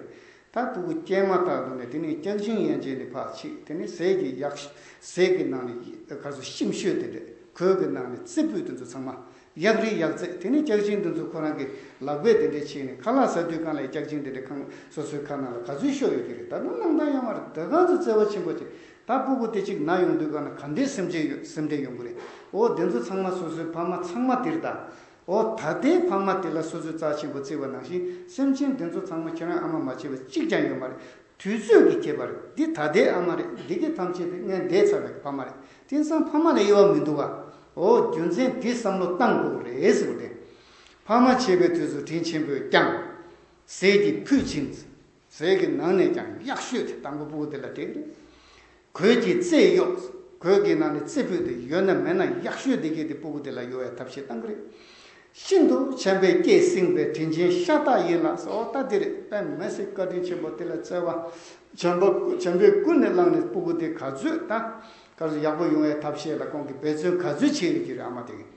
ད་སྤུ་གུ་སྐྱེས་མ་ཐག་ཏུ་ནས་དེ་ནས་སྐྱག་ཞིང་ཡན་ཆད་ནས་ཕར་ཕྱིས། དེ་ནས་ཟས་ཀྱི་གཡག་ཟས་ཀྱི་ནང་ནས་ག་ཚོད་ཤིང་བཤོས་དེ་འདྲས། གོས་ཀྱི་ནང་ནས་རྩེ་ཕུད་དེ་ཚོ་ཚང་མ། གཡག་རིགས་གཡག་རྫས་དེ་ནས་སྐྱག་ཞིང་དེ་ཚོ་ཁོ་རང་གི་ལག་པས་དེ་འདྲས་ཕྱིས་ནས་ཁ་ལག་ཟ་དུས་གང་ལ་སྐྱག་ཞིང་དེ་འདྲས་ཁང་སོ་སོའི་ཁ་ནང་ལ་ག་ཚོད་ཤོར་ཡོད་ཀྱི་རེད། ད་དུང་སྣང་དག་ཡོད་མ་རེད། ད་ག་ཚོད་བརྩེ་བ་ཆེན་པོ་ཅིག་ད་སྤུ་གུ་དེ་གཅིག་ན་ཡོང་དུས་གང་ལ་ག་འདྲས་སེམས་ཁྲལ་ཡོད་སེམས་ཁྲལ་ཡོང་གི་རེད། ཨོ་དེ་ཚོ་ཚང་མ་སོ་སོའི་ཕ་མ་ཚང་མ་དེར་ད། ཨོ་ད་ལྟའི་ཕ་མ་དེ་ལ་སོ་སོའི་རྩ་ཆེན་པོ་བརྩི་བ་ནང་བཞིན་སེམས་ཅན་དེ་ཚོ་ཚང་མ་ཁྱེད་རང་ཨ་མ་མ་བྱས་པ་གཅིག་ཀྱང་ཡོད་མ་རེད། དུས་ཚོད་ཀྱི་ཁྱད་པར། འདི་ད་ལྟའི་ཨ་མ་རེད། འདི་གི་ཐམས་ཅད་དེ་སྔོན་འདས་ཚར་བའི་ཕ་མ་རེད། དེང་སང་ཕ་མ་ལ་དབྱེ་བ་མི་འདུག་ག་ཨོ་རྒྱུ་མཚན་འདི་བསམ་བློ་བཏང་དགོས་རེད་ཟེར་བ་དེ། ཕ་མ་བྱས་པའི་དུས་སུ་དྲིན་ཆེན་པོས་བསྐྱངས། ཟས་ཀྱི་ཕུད་བྱིན། ཟས་ཀྱི་ནང་ནས་ཀྱང་གཡག་བཤོས་དེ་དང་པོ་སྤུ་གུ་དེ་ལ་སྤྲད་ཀྱི་རེད། གོས་ཀྱི་རྩེས་གཡོགས། གོས་ཀྱི་ནང་ནས་རྩེ་ཕུད་དེ་ཡོད་ན་མེད་ན་གཡག་བཤོས་དེ་གྱད་དེ་སྤུ་གུ་དེ་ལ་གཡོག་ཡ་ཐབས་ཤེས་བཏང་གི་རེད། ཤིན་ཏུ་བྱམས་པས་བསྐྱེད་བསྲིངས་པའི་དྲིན་ཆེན་ཤ་སྟག་ཡིན་ལ་ཟེར། ཨོ་ད་དེ་རེད། དཔེ་མི་སྲིད་བཀའ་དྲིན་ཆེན་པོ་དེ་ལ་བརྩེ་བ། བྱམས་པ་བྱམས་པས་ཀུན་ནས་བསླངས་ནས་སྤུ་གུ་དེ་ག་ཚོད་ད་ག་ཚོད་ཡག་པོ་ཡོང་ཡའི་ཐབས་ཤེས་ལ་ཁོང་གིས་འབད་བརྩོན་ག་ཚོད་བྱས་ཡོད་ཀྱི་རེད། ཨ་མ་དེ་གིས།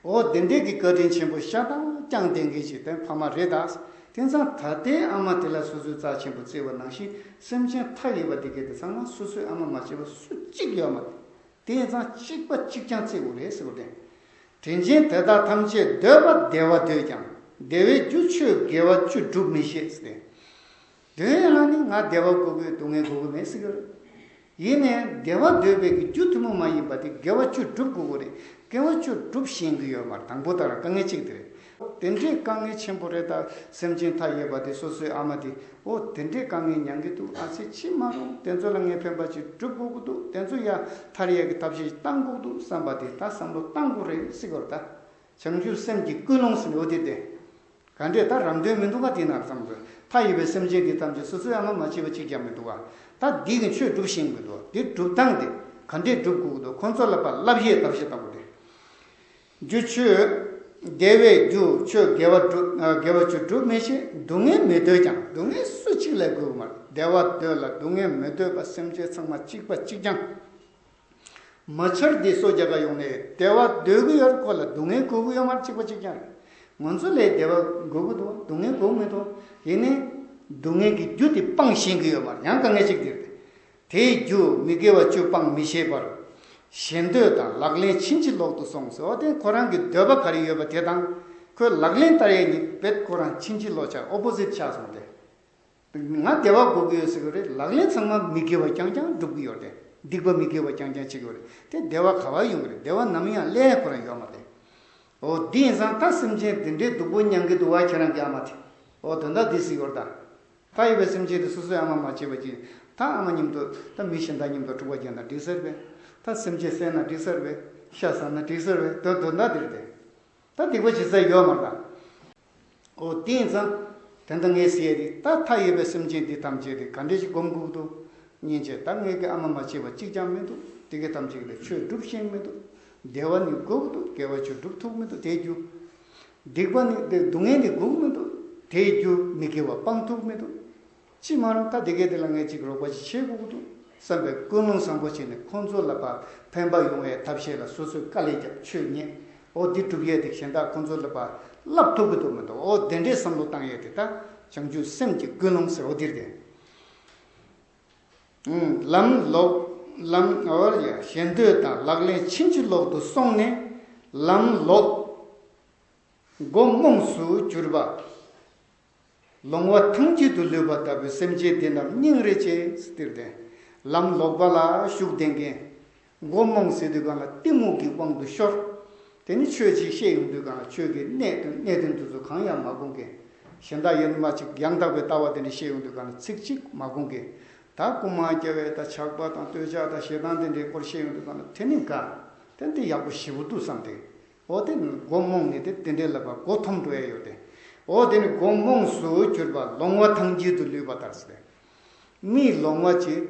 ཨོ་དེ་འདྲས་ཀྱི་བཀའ་དྲིན་ཆེན་པོ་ཤ་སྟག་བསྐྱངས་ལྡན་མཁན་ཞིག་དེ་ཕ་མ་རེད་ད། དེང་སང་ད་ལྟའི་ཨ་མ་དེ་ལ་སོ་སོའི་རྩ་ཆེན་པོ་བརྩི་བ་ནང་བཞིན་སེམས་ཅན་མཐའ་ཡས་པ་དེ་གྱད་དེ་ཚང་མ་སོ་སོའི་ཨ་མ་མ་བྱས་པ་སུ་གཅིག་ཡོད་མ་རེད། དེ་ཡིན་ཙང་གཅིག་པ་གཅིག་རྐྱང་བརྩི་དགོས་རེད་ཟེར་བ་དེ། དྲིན་ཅན་དེ་དག་ཐམས་ཅད་འདོད་པ་བདེ་བ་འདོད་ཀྱང་། བདེ་བའི་རྒྱུ་ཆོས་དགེ་བ་བཅུ་སྒྲུབ་མི་ཤེས་ཟེར་ཏེ། དོན་ཡང་ནི་ང་བདེ་བ་དགོས་ཀྱི་སྡུག་བསྔལ་དགོས་ཀྱི་མེད་ཟེར་གྱི་རེད། ཡིན་ནའི་བདེ་བ་འདོད་པའི་གི་རྒྱུ་ཐུན་མོང་མ་ཡིན་པ་དེ་དགེ་བ་བཅུ་སྒྲུབ་དགོས་ཀྱི་རེད། དགེ་བ་བཅུ་སྒྲུབ་ཤེས་ཀྱི་ཡོད་མ་རེད། དང་པོ་ད་རང་དཀའ་ངལ་གཅིག་དེ་རེད། དེ་འདྲའི་དཀའ་ངལ་ཆེན་པོ་རེད། ད་སེམས་ཅན་མཐའ་ཡས་པ་དེ་སོ་སོའི་ཨ་མ་དེ་ཨོ་དེ་འདྲའི་དཀའ་ངལ་མྱང་གི་འདུག་ཨ་ཙི་ཅི་མ་རུང་དེ་ཚོ་ལ་ངས་ཕན་པ་ཅིག་སྒྲུབ་དགོས་ཀྱི་འདུག་དེ་ཚོ་ཡ་ཐར་ཡས་ཀྱི་ཐབས་ཤེས་བཏང་དགོས་ཀྱི་འདུག་བསམ་པ་དེ་ད་བསམ་བློ་བཏང་དགོས་རེད་ཟེར་གྱི་རེད། ད་བྱང་ཆུབ་སེམས་ཀྱི་ཀུན་སློང་ཟེར་ནས་ཨོ་དེ་དེ། ག་འདྲས་ད་རང་དོན་མི་འདུག་ག་དེ་ན་བསམ་དགོས། མཐའ་ཡས་པའི་སེམས་ཅན་འདི་ཐམས་ཅད་སོ་སོའི་ཨ་མ་མ་བྱས་པ་གཅིག་ཀྱང་མི་འདུག་ག་ད་འདི་གི་ཆོས་སྒྲུབ་ཤེས་མི་འདུག་དེ་སྒྲུབ་སྟངས་དེ་ག་འདྲས་སྒྲུབ་དགོས་ཀྱི་འདུག་ཁོང་ཚོ་ལ་ཕར་བསླབ་བྱའི་ཐབས་ཤེས་བཏང་དགོས་ཏེ། རྒྱུ་ཆོས་ བདེ་བའི་རྒྱུ་ཆོས་དགེ་བ་སྒྲུབ། ཨ། དགེ་བ་བཅུ་སྒྲུབ་མི་ཤེས། སྡུག་བསྔལ་མི་འདོད་ཀྱང་། སྡུག་བསྔལ་སུ་གཅིག་ལས་དགོས་མ་རེད། བདེ་བ་འདོད་ལ་སྡུག་བསྔལ་མི་འདོད་པ། སེམས་ཅན་ཚང་མ་གཅིག་པ་གཅིག་རྐྱང་། མ་ཆར་འདི་སོ་རྒྱག་ག་ཡོང་ནས་བདེ་བ་འདོད་ཀྱི་ཡོད། ཁོ་ལ་སྡུག་བསྔལ་དགོས་ཀྱི་ཡོད་མ་རེད། གཅིག་པ་གཅིག་རྐྱང་རེད། ང་ཚོ་ལས་བདེ་བ་དགོས་ཀྱི་འདུག་སྡུག་བསྔལ་དགོས་མི་འདུག་ཡིན་ནའི་སྡུག་བསྔལ་གྱི་རྒྱུ་དེ་སྤང་ཤེས་ཀྱི་ཡོད་མ་རེད། ཡང་དཀའ་ངལ་གཅིག་དེ་རེད། དེའི་རྒྱུ་མི་དགེ་བ་བཅུ་སྤང་མི་ཤེས་པར། ཞེ་འདོད་དང་ལག་ལེན་ཕྱིན་ཅི་ལོག་ཏུ་སོང་ཟེར་བ་དེ། ཁོ་རང་གི་འདོད་པ་ག་རེ་ཡོད་པ་དེ་དང་། ཁོས་ལག་ལེན་བསྟར་ཡས་ནི་རྦད་ཁོ་རང་ཕྱིན་ཅི་ལོག་ཆགས། ཨོ་པོ་ཟིཊ་ཆགས་སོང་སྟེ། ང་བདེ་བ་དགོས་ཀྱི་ཡོད་ཟེར་གྱི་རེད། ལག་ལེན་ཚང་མ་མི་དགེ་བ་རྐྱང་རྐྱང་སྒྲུབ་ཀྱི་ཡོད་རེད། སྡིག་པ་མི་དགེ་བ་རྐྱང་རྐྱང་བྱེད་ཀྱི་ཡོད་རེད། དེ་བདེ་བ་ག་པར་ཡོང་གི་རེད། བདེ་བ་ནམ་ཡང་སླེབས་ཁོ་རང་ཡོད་མ་རེད། འོ་དེ་ཡིན་ཙང་ད་སེམས་ཅན་འདི་འདྲའི་སྡུག་པོ་མྱང་གི་འདུག་བ། ཁྱེད་རང་གི་ཨ་མ་དེ། འོ་དོན་དག་འདི་ཟེར་ཡོད་རེད་ད། ད་ཡོད་པའི་སེམས་ཅན་དེ་སོ་སོའི་ཨ་མ་མ་བྱས་པ་ཅིག་ད་ཨ་མ་མཉམ་དུ། ད་མི་གཞན་དག་མཉམ་དུ་འཁྲུག་པ་རྒྱག་ན་འགྲིག་ས་རེད་པས། ད་སེམས་ཅན་བསད་ན་འགྲིག་ས་རེད་པས། ཤ་ཟ་ན་འགྲིག་ས་རེད་པས། དོན་དོན་དག་འདི་རེད་དེ། ད་སྡིག་པ་བྱེད་ས་ཡོད་མ་རེད་ད། འོ་དེ་ཡིན་ཙང་། དེ་འདྲ་ངས་ཟེར་ཡས་དེ། ད་མཐའ་ཡས་པའི་སེམས་ཅན་འདི་ཐམས་ཅད་དེ་ག་འདྲ་ཞིག་སྒོམ་དགོས་འདུག་སྙིང་རྗེ། ད་ངས་ཀྱི་ཨ་མ་མ་བྱས་པ་གཅིག་ཀྱང་མི་འདུག་དེ་གའི་ཐམས་ཅད་ལ་ཆོས་སྒྲུབ་ཤེས་མི་འདུག་བདེ་བ་ནི་དགོས་ཀྱི་འདུག་དགེ་བ་ཆོས་སྒྲུབ་ཐུབ་མི་འདུག་དེའི་རྒྱུ། སྡིག་པ་ནི་དེ། སྡུག་བསྔལ་ནི་དགོས་མི་འདུག་དེའི་རྒྱུ་མི་དགེ་བ་སྤང་ཐུབ་མི་འདུག་ཅི་མ་རུང་ད་དེ་གའི་དེ་ལ་ངས་ཅིག་རོགས་པ་ཅིག་བྱེད་དགོས་ཀྱི་འདུག་བསམ་པའི་ཀུན་སློང་བཟང་པོ་བྱས་ནས། ཁོང་ཚོ་ལ་ཕར་ཕན་པ་ཡོང་བའི་ཐབས་ཤེས་ལ་སོ་སོས་དཀའ་ལས་བརྒྱབ། ཆོས་ཉན། འོ་འདི་སྒྲུབ་ཡས་དེ་གཞན་དག་ཁོང་ཚོ་ལ་ཕར་བསླབ་ཐུབ་ཀྱི་འདུག་མི་འདུག་འོ་དེ་འདྲའི་བསམ་བློ་བཏང་ཡས་དེ་ད་བྱང་ཆུབ་སེམས་ཀྱི་ཀུན་སློང་ཟེར་བ་འདིར་དེ། ལམ་ལོག་ལམ། འོ་ཡ། ཞེ་འདོད་དང་ལག་ལེན་ཕྱིན་ཅི་ལོག་ཏུ་སོང་ནས་ལམ་ལོག་སྒོ་རྨོངས་སུ་གྱུར་པ། ལོང་བ་ཐང་དཀྱིལ་དུ་ལུས་པ་ལྟ་བུའི་སེམས་ཅན་འདི་རྣམས་སྙིང་རེ་རྗེ། སྟེར་ཏེ། ལམ་ལོག་པ་ལ་ཞུགས་བསྡད་མཁན། མགོ་རྨོངས་ཟེར་དུས་སྒང་ལ་གཏི་མུག་གི་དབང་དུ་ཤོར། དེ་ནི་ཆོས་ཅིག་བཤད་ཡོང་དུས་སྒང་ལ་ཆོས་ཀྱི་གནད་དོན། གནད་དོན་དེ་ཚོ་གང་ཡང་མ་དགོངས་མཁན། གཞན་དག་ཡོད་མ་ཅིག་ཡང་དག་པའི་ལྟ་བ་དེ་འདྲ་བཤད་ཡོང་དུས་སྒང་ལ་ཚིག་གཅིག་མ་དགོངས་མཁན། ད་རྐུ་མ་རྐྱབ་པའི་ད་ཇག་པ་དང་སྟོད་ཆ་དང་ཞེ་སྡང་དེ་འདྲའི་སྐོར་བཤད་ཡོང་དུས་སྒང་ལ། དེ་ནི་ག་དེ་འདི་ཡག་པོ་ཞེ་པོ་འདུག་བསམ་སྟེ། འོ་དེ་ནི་མགོ་རྨོངས་ནས་དེ་དེ་འདྲའི་ལབ་པ་མགོ་འཐོམ་འགྲོ་ཡ་ཡོད་དེ། འོ་དེ་ནི་མགོ་རྨོངས་སུ་གྱུར་པ། ལོང་བ་ཐང་དཀྱིལ་དུ་ལུས་པ་ལྟར་ཟེར་ཏེ། མིག་ལོང་བ་ཅིག་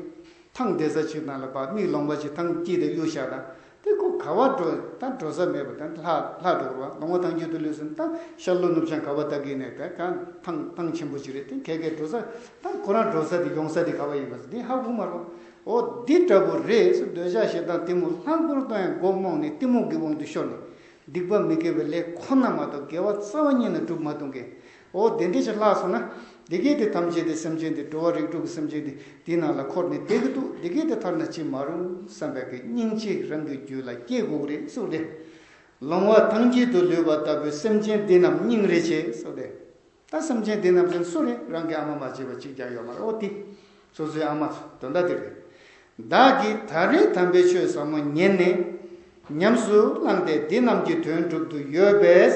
ཐང་དེ་ས་ཆུ་ནང་ལ་ཕར་མིག་ལོང་བ་ཅིག་ཐང་དཀྱིལ་དུ་གཡུག་བཞག་ན། དེ་ཁོ་ག་པར་འགྲོ། ད་འགྲོ་ས་མེད་པ། ད་ལྷག་ལྷག་འགྲོ་གི་རེད་པ། ལོང་བ་ཐང་དཀྱིལ་དུ་ལུས་སོང་ན། ད་ཤར་ལྷོ་ནུབ་བྱང་ག་པར་ལྟ་གི་ནས། ད་གང་ཐང་ཐང་ཆེན་པོ་ཅིག་རེད། དེ་ཁ་ཁ་འགྲོ་ས། ད་ཁོ་རང་འགྲོ་ས་དེ་ཡོང་ས་དེ་ག་པར་ཡིན་པ་དེ་ཧ་གོ་མ་རེད་པ། འོ་འདི་འདྲ་པོ་རེད་ཟེར། འདོད་ཆགས་ཞེ་སྡང་གཏི་མུག་ལྷག་པར་དུ་ཡང་མགོ་རྨོངས་ནས་གཏི་མུག་གི་དབང་དུ་ཤོར་ནས། སྡིག་པ་མི་དགེ་བའི་ལས་ཁོ་ན་མ་གཏོགས་དགེ་བ་རྩ་བ་ཉིད་ནས་སྒྲུབ་མ་ཐུབ་མཁན། འོ་དེ་འདྲ་ཅིག་ལྷག་སོང་ན། དེ་གས་དེ་ཐམས་ཅད་དེ་སེམས་ཅན་དེ། འགྲོ་བ་རིགས་དྲུག་གི་སེམས་ཅན་དེ་དེའི་ནང་ལ་འཁོར་ནས་བསྡད་ཀྱི་འདུག་དེ་གས་དེ་ཐར་ན་ཅི་མ་རུང་བསམ་པའི་གི་སྙིང་རྗེ་རང་གི་རྒྱུད་ལ་སྐྱེ་དགོས་ཀྱི་རེད་གསུངས་ཏེ། ལོང་བ་ཐང་དཀྱིལ་དུ་ལུས་པ་ལྟ་བུའི་སེམས་ཅན་འདི་རྣམས་སྙིང་རེ་རྗེ་གསུངས་ཏེ། ད་སེམས་ཅན་འདི་རྣམས་ཀྱང་སུ་རེད། རང་གི་ཨ་མ་མ་བྱས་པ་གཅིག་ཀྱང་ཡོད་མ་རེད། འོ་དེ་སོ་སོའི་ཨ་མ་དོན་དག་དེ་རེད། བདག་གིས་ད་རེས་དམ་པའི་ཆོས་ཟབ་མོ་ཉན་ནས་ཉམས་སུ་བླངས་ཏེ། འདི་རྣམས་ཀྱི་དོན་སྒྲུབ་ཏུ་ཡོད་པས།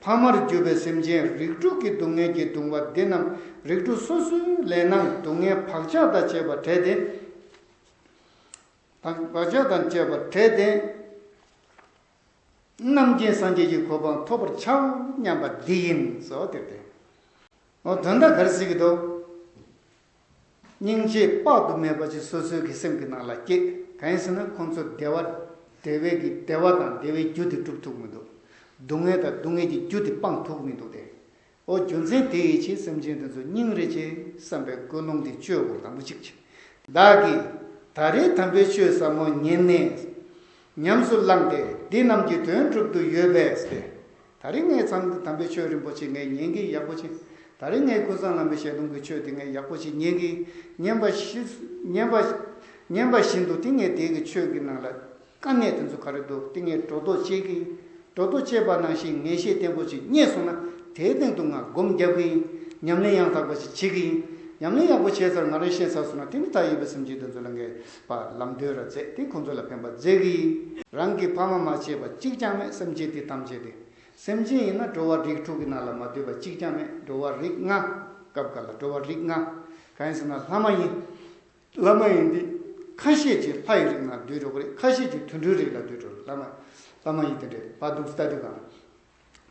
ཕ་མར་གྱུར་པའི་སེམས་ཅན་རིགས་དྲུག་གི་སྡུག་བསྔལ་གྱིས་གདུང་བ་འདི་རྣམས་རིགས་དྲུག་སོ་སོའི་ལས་སྣང་སྡུག་བསྔལ་བག་ཆགས་དང་བཅས་པ་བྲལ་ཏེ། བག་ཆགས་དང་བཅས་པ་བྲལ་ཏེ། རྣམ་མཁྱེན་སངས་རྒྱས་ཀྱི་གོ་འཕང་ཐོབ་པར་བྱའོ་སྙམ་པ་འདི་ཡིན་ཟེར་བ་དེ་སྟེ། འོ་དོན་དག་ག་རེ་ཟེར་གྱི་འདུག་སྙིང་རྗེ་དཔག་ཏུ་མེད་པ་ཅིག་སོ་སོའི་གི་སེམས་ཀྱི་ནང་ལ་སྐྱེས། གང་ཡིན་ཟེར་ན་ཁོང་ཚོ་བདེ་བ། བདེ་བའི་གི་བདེ་བ་དང་བདེ་བའི་རྒྱུ་དེ་སྒྲུབ་ཐུབ་མི་འདུག་སྡུག་བསྔལ་དང་སྡུག་བསྔལ་གྱི་རྒྱུ་དེ་སྤང་ཐུབ་མི་འདུག་སྟེ། འོ་རྒྱུ་མཚན་དེ་ཡི་ཕྱིར་སེམས་ཅན་དེ་ཚོ་སྙིང་རེ་རྗེ་བསམ་པའི་ཀུན་སློང་དེ་བཅོས་དགོས། དང་པོ་གཅིག་བྱས། བདག་གིས་ད་རེས་དམ་པའི་ཆོས་ཟབ་མོ་ཉན་ནས་ཉམས་སུ་བླངས་ཏེ། འདི་རྣམས་ཀྱི་དོན་སྒྲུབ་ཏུ་ཡོད་པས་ཟེར་ཏེ། ད་རེས་ངས་ཚང་དམ་པའི་ཆོས་རིན་པོ་ཆེ་ངས་ཉན་གི་ཡག་པོ་ཅིག་ད་རེས་ངས་ཀུན་བཟང་བླ་མའི་ཞལ་ལུང་གི་ཆོས་དེ་ངས་ཡག་པོ་ཅིག་ཉན་གི་ཉན་པ་བཞིན་ཉན་པ་ཉན་པ་བཞིན་དུ་དེ་ངས་དེ་གི་ཆོས་ཀྱི་ནང་ལ་དཀའ་གནད་དེ་ཚོ་ག་རེ་འདུག་དེ་ངས་སྒྲོ་འདོགས་བཅད་གི་ཡིན། སྒྲོ་འདོགས་བཅད་པ་ནང་བཞིན་ངེས་ཤེས་བརྟན་པོ་ཅིག་རྙེད་སོང་ན། དེའི་སྟེང་དུ་ང་སྒོམ་རྒྱག་གི་ཡིན། ཉམས་ལེན་ཡང་དག་པ་ཅིག་བྱེད་ཀྱི་ཡིན། ཉམས་ལེན་ཡག་པོ་བྱས་ཚར། ང་རང་ཤེས་ཚར་སོང་ན། དེ་ནི་མཐའ་ཡས་པའི་སེམས་ཅན་དེ་ཚོ་ལ་ངས་ཕར་ལམ་སྟོན་ར་མཛད་དེ་ཁོང་ཚོ་ལ་ཕན་པ་མཛད་ཀྱི་ཡིན། རང་གི་ཕ་མ་མ་བྱས་པ་གཅིག་ཀྱང་མེད། སེམས་ཅན་དེ་ཐམས་ཅད་དེ། སེམས་ཅན་ཡིན་ན་འགྲོ་བ་རིགས་དྲུག་གི་ནང་ལ་མ་འདུས་པ་གཅིག་ཀྱང་མེད། འགྲོ་བ་རིགས་ལྔ། སྐབས་འགའ་ལ་འགྲོ་བ་རིགས་ལྔ། གང་ཡིན་ཟེར་ན་ལྷ་མ་ཡིན། ལྷ་མ་ཡིན་དེ་ཁ་ཤས་ཀྱིས་ལྷ་ཡི་རིགས་ནང་འདུས་འགྲོ་གི་རེད། ཁ་ཤས་ཀྱིས་དུད་འགྲོའི་རིགས་ལ་འདུས་འགྲོ་གི་རེད། ལྷ་མ་ལྷ་མ་ཡིན་དེ་འདྲས་བ་འདུག་ལྟ་དུས་གང་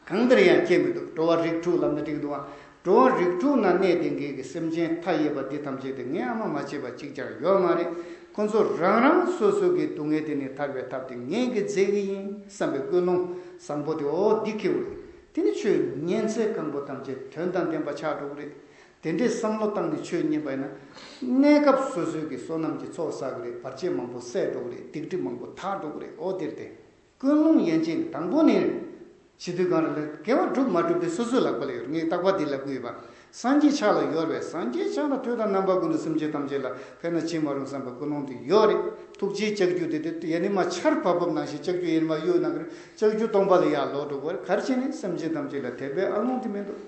གང་ལྟར་ཡང་ཁྱད་མི་འདུག་འགྲོ་བ་རིགས་དྲུག་ལབ་ན་འགྲིག་འདུག་ཨ། འགྲོ་བ་རིགས་དྲུག་ནང་གནས་བསྡད་མཁན་གྱི་སེམས་ཅན་མཐའ་ཡས་པ་འདི་ཐམས་ཅད་དེ་ངའི་ཨ་མ་མ་བྱས་པ་གཅིག་ཀྱང་ཡོད་མ་རེད། ཁོ་ཚོ་རང་རང་སོ་སོ་གི་སྡུག་བསྔལ་དེ་ནས་ཐར་བའི་ཐབས་དེ་ངས་གི་མཛད་གི་ཡིན་བསམ་པའི་ཀུན་སློང་བཟང་པོ་དེ། འོ་འདི་ཁེ་བོ་རེད། དེ་ནི་ཆོས་ཉན་ཚད་གང་པོ་ཐམས་ཅད་དོན་དང་ལྡན་པ་ཆགས་འགྲོ་གི་རེད། དེ་འདྲའི་བསམ་བློ་བཏང་ནས་ཆོས་ཉན་པ་ཡིན་ན། གནས་སྐབས་སོ་སོའི་གི་བསོད་ནམས་ཀྱི་ཚོགས་བསགས་གི་རེད། བར་ཆད་མང་པོ་བསལ་འགྲོ་གི་རེད། སྡིག་སྒྲིབ་མང་པོ་དག་འགྲོ་གི་རེད། འོ་དེར་བརྟེན། ཀུན་སློང་ཡན་ཆད་དང་པོ་ནས་བྱེད་དུས་གང་རེད་ལ། དགེ་བ་སྒྲུབ་མ་སྒྲུབ་དེ་སོ་སོའི་ལག་པ་ལ་ཡོད་རེད། ངས་རྟག་པར་འདི་ལབ་གི་ཡོད་པ། སངས་རྒྱས་ཕྱག་ལ་ཡོད་རེད། སངས་རྒྱས་ཕྱག་ལ་དུས་དང་རྣམ་པ་ཀུན་ཏུ་སེམས་ཅན་ཐམས་ཅད་ལ་ཕན་ན་ཅི་མ་རུང་བསམ་པའི་ཀུན་སློང་དེ་ཡོད་རེད། ཐུགས་རྗེའི་ལྕགས་ཀྱུ་དེ་དེ་ཡེ་ནས་མ་ཆར་བབས་བབས་ནང་བཞིན་ལྕགས་ཀྱུ་ཡེ་ནས་མ་གཡུག་ན་གི་རེད། ལྕགས་ཀྱུ་སྟོང་པ་ལ་ཡར་ལོག་འགྲོ་གི་རེད། ག་རེ་བྱས་ནས་སེམས་ཅན་ཐམས་ཅད་ལ་དད་པའི་ཨ་ལོང་དེ་མི་འདུག་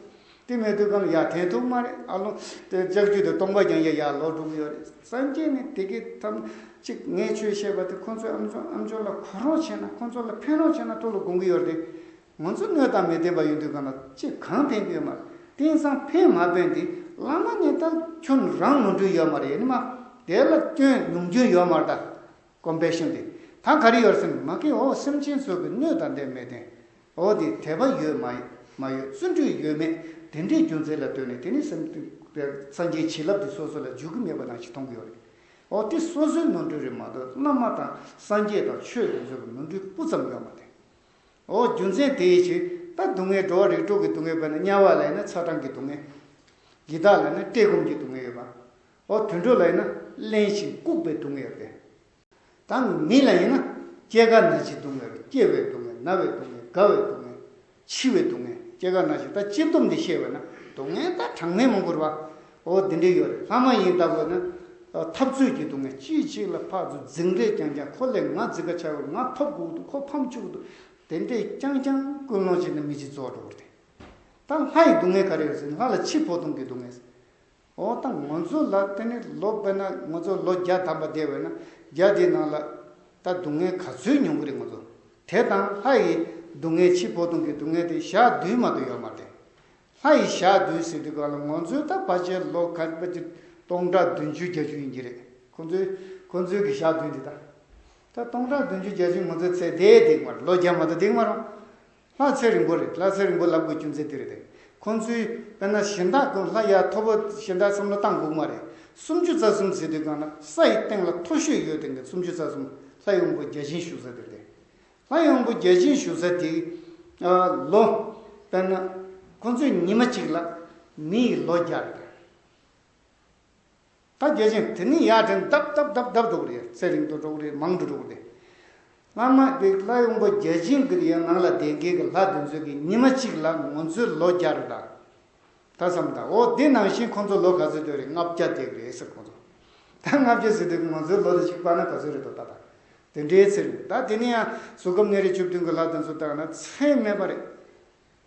དེ་མེད་དུས་གང་ལ་ཡར་འཐེན་ཐུབ་མ་རེད། ཨ་ལོང་དེ་ལྕགས་ཀྱུ་དེ་སྟོང་པ་རྐྱང་རྐྱང་ཡར་ལོག་འགྲོ་གི་ཡོད་རེད། སངས་རྒྱས་ནི་དེ་གའི་ཐམས་ཅད་ངས་ཆོས་བཤད་པ་དེ་ཁོང་ཚོའི་ཨམ་ཅོག་ཨམ་ཅོག་ལ་གོ་རོགས་བྱས་ན། ཁོང་ཚོ་ལ་ཕན་རོགས་བྱས་ན་ཐུགས་ལ་དགོངས་ཀྱི་ཡོད་རེད་དེ། ང་ཚོ་སྣོད་དང་མི་ལྡན་པ་ཡིན་དུས་གང་ལ་ཅི་གང་ཕན་གྱི་ཡོད་མ་རེད། དེང་སང་ཕན་མ་ཕན་དེ་བླ་མ་ནས་ད་ཁྱོན་རང་ནོར་འཁྲུལ་ཡོད་མ་རེད། ཡིན་ནི་མ་དེ་ལ་སྐྱོན་ཉུང་སྐྱོན་ཡོད་མ་རེད། ད་ཀོམ་པེ་ཤོན་དེ་ད་ག་རེ་ཡོད་ཟེར་ན། མ་གི་འོ་སེམས་ཅན་ཚོ་གི་སྣོད་དང་ལྡན་མི་ལྡན། འོ་དེ་དད་པ་ཡོད་མ་མ་ཡོད། བརྩོན་འགྲུས་ཡོད་མེད་དེ་འདྲའི་རྒྱུ་མཚན་ལ་ལྟོས་ནས། དེ་ནི་སེམས་སངས་རྒྱས་བྱིན་རླབས་དེ་སོ་སོ་ལ་འཇུག་གི་མེད་པ་ནང་བཞིན་མཐོང་གི་ཡོད་རེད། འོ་དེ་སོ་སོའི་ནོར་འཁྲུལ་རེད་མ་གཏོགས་བླ་མ་དང་སངས་རྒྱས་དང་ཆོས་དེ་ཚོ་གི་ནོར་འཁྲུལ་སྤུ་ཙམ་ཡོད་མ་རེད། འོ་རྒྱུ་མཚན་དེ་ཡི་ཕྱིར་ད་སྡུག་བསྔལ། འགྲོ་བ་རིགས་དྲུག་གི་སྡུག་བསྔལ། དཔེར་ན་དམྱལ་བ་ལ་ཡིན་ན་ཚ་གྲང་གི་སྡུག་བསྔལ། ཡི་དྭགས་ལ་ཡིན་ན་བཀྲེས་སྐོམ་གྱི་སྡུག་བསྔལ་ཡོད་པ། འོ་དུད་འགྲོ་ལ་ཡིན་ན་བརླན་ཞིང་ལྐུགས་པའི་སྡུག་བསྔལ་ཡོད་པས། ད་མི་ལ་ཡིན་ན་སྐྱེ་རྒ་ན་འཆིའི་སྡུག་བསྔལ། སྐྱེ་བའི་སྡུག་བསྔལ། ན་བའི་སྡུག་བསྔལ། རྒ་བའི་སྡུག་བསྔལ། འཆི་བའི་སྡུག་བསྔལ། སྐྱེ་རྒ་ན་འཆི། ད་སྤྱི་སྡོམ་འདི་བཤད་པ་ན་སྡུག་བསྔལ་ད་གྲངས་མེད་མང་པོ་རེད་པ། འོ་དེ་འདྲ་ཡོད་རེད། ལྷ་མ་ཡིན་ལྟ་བུ་ན་འཐབ་རྩོད་ཀྱི་སྡུག་བསྔལ། གཅིག་གཅིག་ལ་ཕར་ཚུར་འཛིང་རེས་རྐྱང་རྐྱང་། ཁོ་ལས་ང་འཛིང་ག་ཆགས་ཡོད། ང་ཐོབ་དགོས་འདུག་ཁོ་ཕམ་བཅུག་འདུག་དེ་འདྲས་རྐྱང་རྐྱང་ཀུན་སློང་བྱས་ན་མི་གཅིག་རྫོགས་འགྲོ་གི་རེད། ད་ལྷ་ཡི་སྡུག་བསྔལ་ག་རེ་ཡོད་ཟེར་ན། ལྷ་ལ་འཆི་འཕོ་ལྟུང་གི་སྡུག་བསྔལ། འོ་ད་ང་ཚོ་ལ་དེ་ནི་ལོ་དཔེར་ན་ང་ཚོ་ལོ་བརྒྱ་ཐམ་པ་བསྡད་པ་ན་བརྒྱ་དེའི་ནང་ལ་ད་སྡུག་བསྔལ་ག་ཚོད་མྱོང་གི་རེད་ང་ཚོ། དེ་དང་ལྷ་ཡི་སྡུག་བསྔལ། འཆི་འཕོ་ལྟུང་གི་སྡུག་བསྔལ་དེ་ཞག་བདུན་མ་གཏོགས་ཡོད་མ་རེད། ལྷ་ཡི་ཞག་བདུན་ཟེར་དུས་གང་ལ་ང་ཚོའི་ད་ཕལ་ཆེར་ལོ་ག་ཕལ་ཆེར་སྟོང་ཕྲག་བདུན་ཅུ་བརྒྱད་ཅུ་ཡིན་གྱི་རེད། ཁོ་ཚོའི་ཁོ་ཚོའི་གི་ཞག་བདུན་དེ་ད་ད་སྟོང་ཕྲག་བདུན་ཅུ་བརྒྱད་ཅུ་ང་ཚོའི་ཚེ་འདིའི་འདེགས་མ་རེད། ལོ་བརྒྱ་མ་གཏོགས་འདེགས་མ་རུང་། ལྷ་ཚེ་རིང་པོ་རེད། ལྷ་ཚེ་རིང་པོ་ལབ་དགོས་རྒྱུ་མཚན་དེ་རེད་དེ། ཁོང་ཚོའི་དཔེར་ན་གཞན་དག་ཀུན། ལྷ་ཡ་མཐོ་པོ་གཞན་དག་བསམ་བློ་བཏང་དགོས་མ་རེད། སུམ་ཅུ་རྩ་གསུམ་ཟེར་དུས་གང་ན་ས་ཡི་སྟེང་ལ་མཐོ་ཤོས་ཡོད་དེ་གི་སུམ་ཅུ་རྩ་གསུམ། ལྷ་ཡི་དབང་པོ་བརྒྱ་བྱིན་བཞུགས་ས་དེ་རེད་དེ། ལྷ་ཡི་དབང་པོ་བརྒྱ་བྱིན་བཞུགས་ས་དེ་ལོ་དཔེར་ན་ཁོང་ཚོའི་ཉི་མ་གཅིག་ལ་མི་ཡི་ལོ་བརྒྱ་རེད་དེ། ད་བརྒྱ་བྱིན་དེ་ནི་ཡར་དྲན་ལྡབ་ལྡབ་ལྡབ་ལྡབ་འགྲོ་གི་རེད། ཚེ་རིང་དུ་འགྲོ་གི་རེད། མང་དུ་འགྲོ་གི་རེད། བླ་མ་དེ་ལྷ་ཡི་དབང་པོ་བརྒྱ་བྱིན་གྱི་ཡང་ནང་ལ་བསྡད་མཁན་གྱི་ལྷ་དེ་ཚོ་གི་ཉི་མ་གཅིག་ལ་ང་ཚོའི་ལོ་བརྒྱ་རེད་ད། ད་བསམ་དང་། འོ་དེ་ནང་བཞིན་ཁོང་ཚོ་ལོ་ག་ཚོད་སྡོད་རེད། ལྔ་བརྒྱ་སྡོད་ཀྱི་རེད་ཟེར་ཁོང་ཚོ། ད་ལྔ་བརྒྱ་ཟེར་དུས་ང་ཚོའི་ལོ་དེ་གཅིག་སྤར་ན་ག་ཚོད་རེད་དོ། ད་ད་དེ་འདྲའི་ཚེ་རིང་། ད་དེ་ནི་ཡང་གཟུགས་ཁམས་གནས་རིས་བཅུ་བདུན་གྱི་ལྷ་དེ་ཚོ་བཏང་ན་ཚད་མེད་པ་རེད།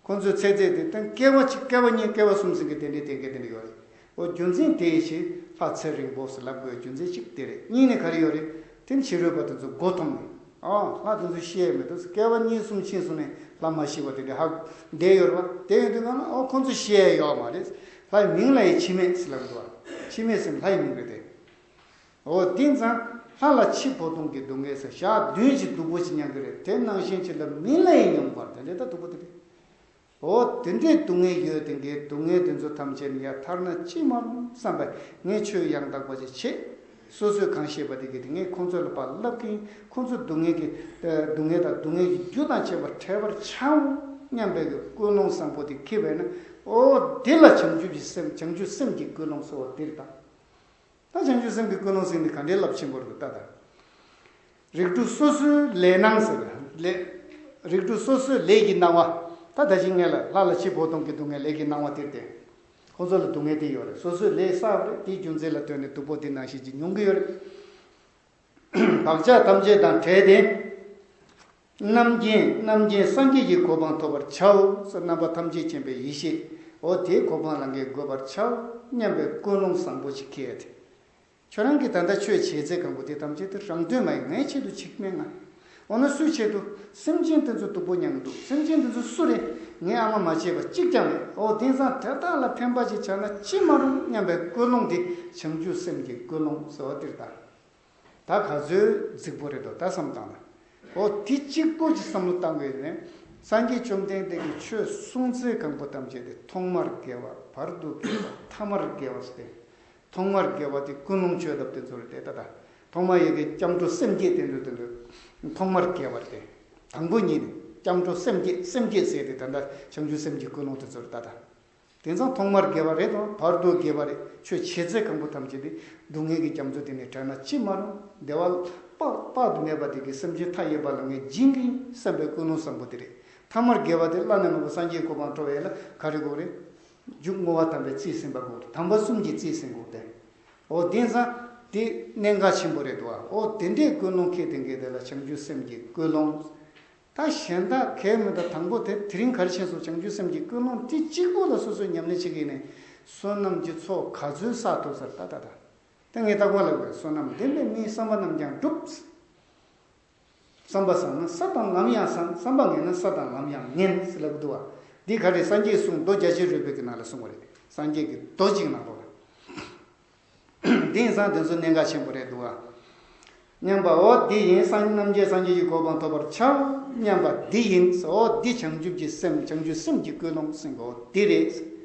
ཁོང་ཚོའི་ཚེ་ཚད་དེ་ད་སྐྱེ་བ་གཅིག་སྐྱེ་བ་གཉིས་སྐྱེ་བ་གསུམ་ཟེར་མཁན་དེ་འདྲའི་དེ་འདྲའི་དེ་འདྲ་ཡོད་རེད། འོ་རྒྱུ་མཚན་དེ་ཡི་ཕྱིར་ལྷ་ཚེ་རིང་པོ་ཟེར་ལབ་དགོས་རྒྱུ་མཚན་གཅིག་དེ་རེད། གཉིས་ནས་ག་རེ་ཡོད་རེད། དེ་ཕྱི་རོལ་པ་དེ་ཚོ་མགོ་འཐོམས་ནས། ཨ་ལྷ་དེ་ཚོ་ཤི་ཡས་མེད་དུས། སྐྱེ་བ་གཉིས་གསུམ་ཕྱིན་སོང་ནས་ལྷ་མ་ཤི་བ་དེ་འདྲ་ཧ་གོ་བསྡད་ཡོད་རེད་པ། དེ་ཡོད་དུས་གང་ན་འོ་ཁོང་ཚོ་ཤི་ཡས་ཡོད་མ་རེད། ལྷ་ཡི་མིང་ལ་ཡི་འཆི་མེད་ཟེར་ལབ་འདུག་པ། འཆི་མེད་ཟེར་ལྷ་ཡི་མིང་རེད་དེ། འོ་དེ་ཙང་ལྷ་ལ་འཆི་འཕོ་ལྟུང་གི་སྡུག་བསྔལ་ཟེར། ཞག་བདུན་ཅིག་སྡུག་པོ་ཞིག་མྱངས་ཀྱི་རེད། དེ་ནང་བཞིན་ཅིག་ལ་མི་ལ་ཡི་མྱོང་བར་དེ་འདྲ་ད་སྡུག་པོ་དེ་རེད། འོ་དེ་འདྲའི་སྡུག་བསྔལ་ཡོད་དེ་གའི་སྡུག་བསྔལ་དེ་ཚོ་ཐམས་ཅད་ནི་ཡར་ཐར་ན་ཅི་མ་རུང་བསམ་པས་ངས་ཆོས་ཡང་དག་པ་ཅིག་བྱེད། སོ་སོས་གང་ཤེས་པ་དེ་གའི་དེ་ངས་ཁོང་ཚོ་ལ་ཕར་ལབ་གིན། ཁོང་ཚོ་སྡུག་བསྔལ་གྱི་སྡུག་བསྔལ་དང་སྡུག་བསྔལ་གྱི་རྒྱུ་དང་བཅས་པ་བྲལ་བར་བྱའོ་སྙམ་པའི་གི་ཀུན་སློང་བཟང་པོ་དེ་འཁྱེར་བས་ན། འོ་དེ་ལ་བྱང་ཆུབ་ཀྱི་སེམས། བྱང་ཆུབ་སེམས་ཀྱི་ཀུན་སློང་ཟེར་བ་དེ་རེད་ད། ད་བྱང་ཆུབ་སེམས་ཀྱི་ཀུན་སློང་ཟེར་འདི་ག་འདྲའི་རླབས་ཆེན་པོ་རེད་ད། ད་རིགས་དྲུག་སོ་སོའི་ལས་སྣང་ཟེར་བ་ལས། རིགས་དྲུག་སོ་སོའི་ལས་ཀྱི་སྣང་བ། ད་ད་ཅི་ངས་ལ་ལྷ་ལ་འཆི་འཕོ་ལྟུང་གི་སྡུག་བསྔལ་ལས་ཀྱི་སྣང་བ་དེར་བརྟེན། ཁོ་ཚོ་ལ་སྡུག་བསྔལ་དེ་ཡོད་རེད། སོ་སོའི་ལས་བསགས་པ་རེད། དེའི་རྒྱུ་མཚན་ལ་ལྟོས་ནས་སྡུག་པོ་དེ་ནང་བཞིན་གྱི་མྱོང་གི་ཡོད་རེད། བག་ཆགས་ཐམས་ཅད་དང་བྲལ་ཏེ། རྣམ་མཁྱེན། རྣམ་མཁྱེན་སངས་རྒྱས་ཀྱི་གོ་འཕང་ཐོབ་པར་བྱའོ་ཟེར། རྣམ་པ་ཐམས་ཅད་མཁྱེན་པའི་ཡེ་ཤེས། འོ་དེའི་གོ་འཕང་ལ་ངས་འགོད་པར་བྱའོ་སྙམ་པའི་ཀུན་སློང་བཟང་པོ་ཞིག་འཁྱེར་ཏེ། ཁྱོད་རང་གིས་ད་ལྟ་ཆོས་བྱེད་ཚད་གང་པོ་དེ་ཐམས་ཅད་དེ་རང་དོན་མ་ཡིན། ངའི་ཆེད་དུ་བྱེད་ཀྱི་མེད་ང་། འོ་ན་སུའི་ཆེད་དུ། སེམས་ཅན་དེ་ཚོ་སྡུག་པོ་མྱངས་འདུག་སེམས་ཅན་དེ་ཚོ་སུ་རེད། ངའི་ཨ་མ་མ་བྱས་པ་གཅིག་ཀྱང་མེད། འོ་དེང་སང་དེ་དག་ལ་ཕན་པ་ཞིག་བྱ་ན་ཅི་མ་རུང་སྙམ་པའི་ཀུན་སློང་དེ་བྱང་ཆུབ་སེམས་ཀྱི་ཀུན་སློང་ཟེར་བ་དེ་རེད་ད། ད་ག་ཚོད་རྫིག་པོ་རེད་དོ། ད་བསམ་བཏང་ན། འོ་དེ་གཅིག་པོ་ཅིག་བསམ་བློ་བཏང་དགོས་ནས། སངས་རྒྱས་བཅོམ་ལྡན་འདས་ཀྱིས་ཆོས་གསུངས་ཚད་གང་པོ་ཐམས་ཅད་དེ་ཐོག་མར་དགེ་བ། བར་དུ་དགེ་བ། ཐ་མར་དགེ་བ་ཟེར་ཏེ། ཐོག་མར་དགེ་བ་དེ་ཀུན་སློང་བཅོས་ཐབས་དེ་ཚོ་རེད་དེ་ད་ལྟ། ཐོག་མར་ཡ་གི་སྐྱབས་འགྲོ་སེམས་བསྐྱེད་དེ་འདྲ་དེ་འདྲ། ཐོག་མར་དགེ་བ་རེད་དེ། དང་པོ་ཉིད་ནས། སྐྱབས་འགྲོ་སེམས་བསྐྱེད། སེམས་བསྐྱེད་ཟེར་ཏེ་ད་ལྟ་བྱང་ཆུབ་སེམས་ཀྱི་ཀུན་སློང་དེ་ཚོར་ད་ལྟ། དེང་སང་ཐོག་མར་དགེ་བ་རེད་དང་བར་དུ་དགེ་བ་རེད། ཆོས་བྱས་ཚད་གང་པོ་ཐམས་ཅད་དེ་སྡུག་བསྔལ་གྱི་རྒྱ་མཚོ་དེ་ནས་བྲལ་ན་ཅི་མ་རུང་། བདེ་བ་དཔག་དཔག་ཏུ་མེད་པ་དེ་གི་སེམས་ཅན་མཐའ་ཡས་པ་ལ་ངས་སྦྱིན་གྱི་བསམ་པའི་ཀུན་སློང་བཟང་པོ་དེ་རེད། ཐ་མར་དགེ་བ་དེ་བླ་ན་མེད་པ་སངས་རྒྱས་གོ་འཕང་ཐོབ་ཡས་ལ་ག་རེ་དགོས་རེད། མཇུག་བསྔོ་བ་དམ་པས་རྩིས་ཟིན་པ་དགོས་རེད། དམ་པ་གསུམ་གྱིས་རྩིས་ཟིན་དགོས་ཏེ། འོ་དེང་སང་དེ་གནད་འགག་ཆེན་པོ་རེད་འདུག་ཨ། འོ་དེ་འདྲའི་ཀུན་སློང་ཁེ་དེ་འགས་དེ་ལ་བྱང་ཆུབ་སེམས་ཀྱི་ཀུན་སློང་། ད་གཞན་དག་གལ་མི་འདུག་དང་པོ་དེ་དེ་རིང་ག་རེ་ཤེས་སོང་། བྱང་ཆུབ་སེམས་ཀྱི་ཀུན་སློང་དེ་གཅིག་པོ་ལ་སོ་སོས་ཉམས་ལེན་བྱེད་ཀྱི་ནས་བསོད་ནམས་ཀྱི་ཚོགས་ག་ཚོད་བསགས་ཐུབ་ཟེར། ད་ད་ད་ད་ངས་རྟག་པར་ལབ་པའི་བསོད་ནམས་ལྡན་པས་མིའི་བསམ་པ་རྣམས་ཀྱང་འགྲུབ། བསམ་པ་བཟང་ན་ས་དང་ལམ་ཡང་བཟང་། བསམ་པ་ངན་ན་ས་དང་ལམ་ཡང་ངན་ཟེར་ལབ་ཀྱི་འདུག་བ། འདི་ག་རེ་སངས་རྒྱས་གསུང་མདོ་རྒྱ་ཆེར་རོལ་པའི་གི་ནང་ལ་གསུངས་པ་རེད། སངས་རྒྱས་ཀྱི་མདོ་གཅིག་ནང་ལོགས་ལ། དེང་སང་དེ་ཚོ་གནད་འགག་ཆེན་པོ་རེད་འདུག་བ། སྙམ་པ་འོ་འདི་ཡིན། སངས་རྣམ་མཁྱེན་སངས་རྒྱས་ཀྱི་གོ་འཕང་ཐོབ་པར་བྱ་སྙམ་པ་འདི་ཡིན། འོ་འདི་བྱང་ཆུབ་ཀྱི་སེམས། བྱང་ཆུབ་སེམས་ཀྱི་ཀུན་སློང་ཟེར་གོ་འདི་རེད།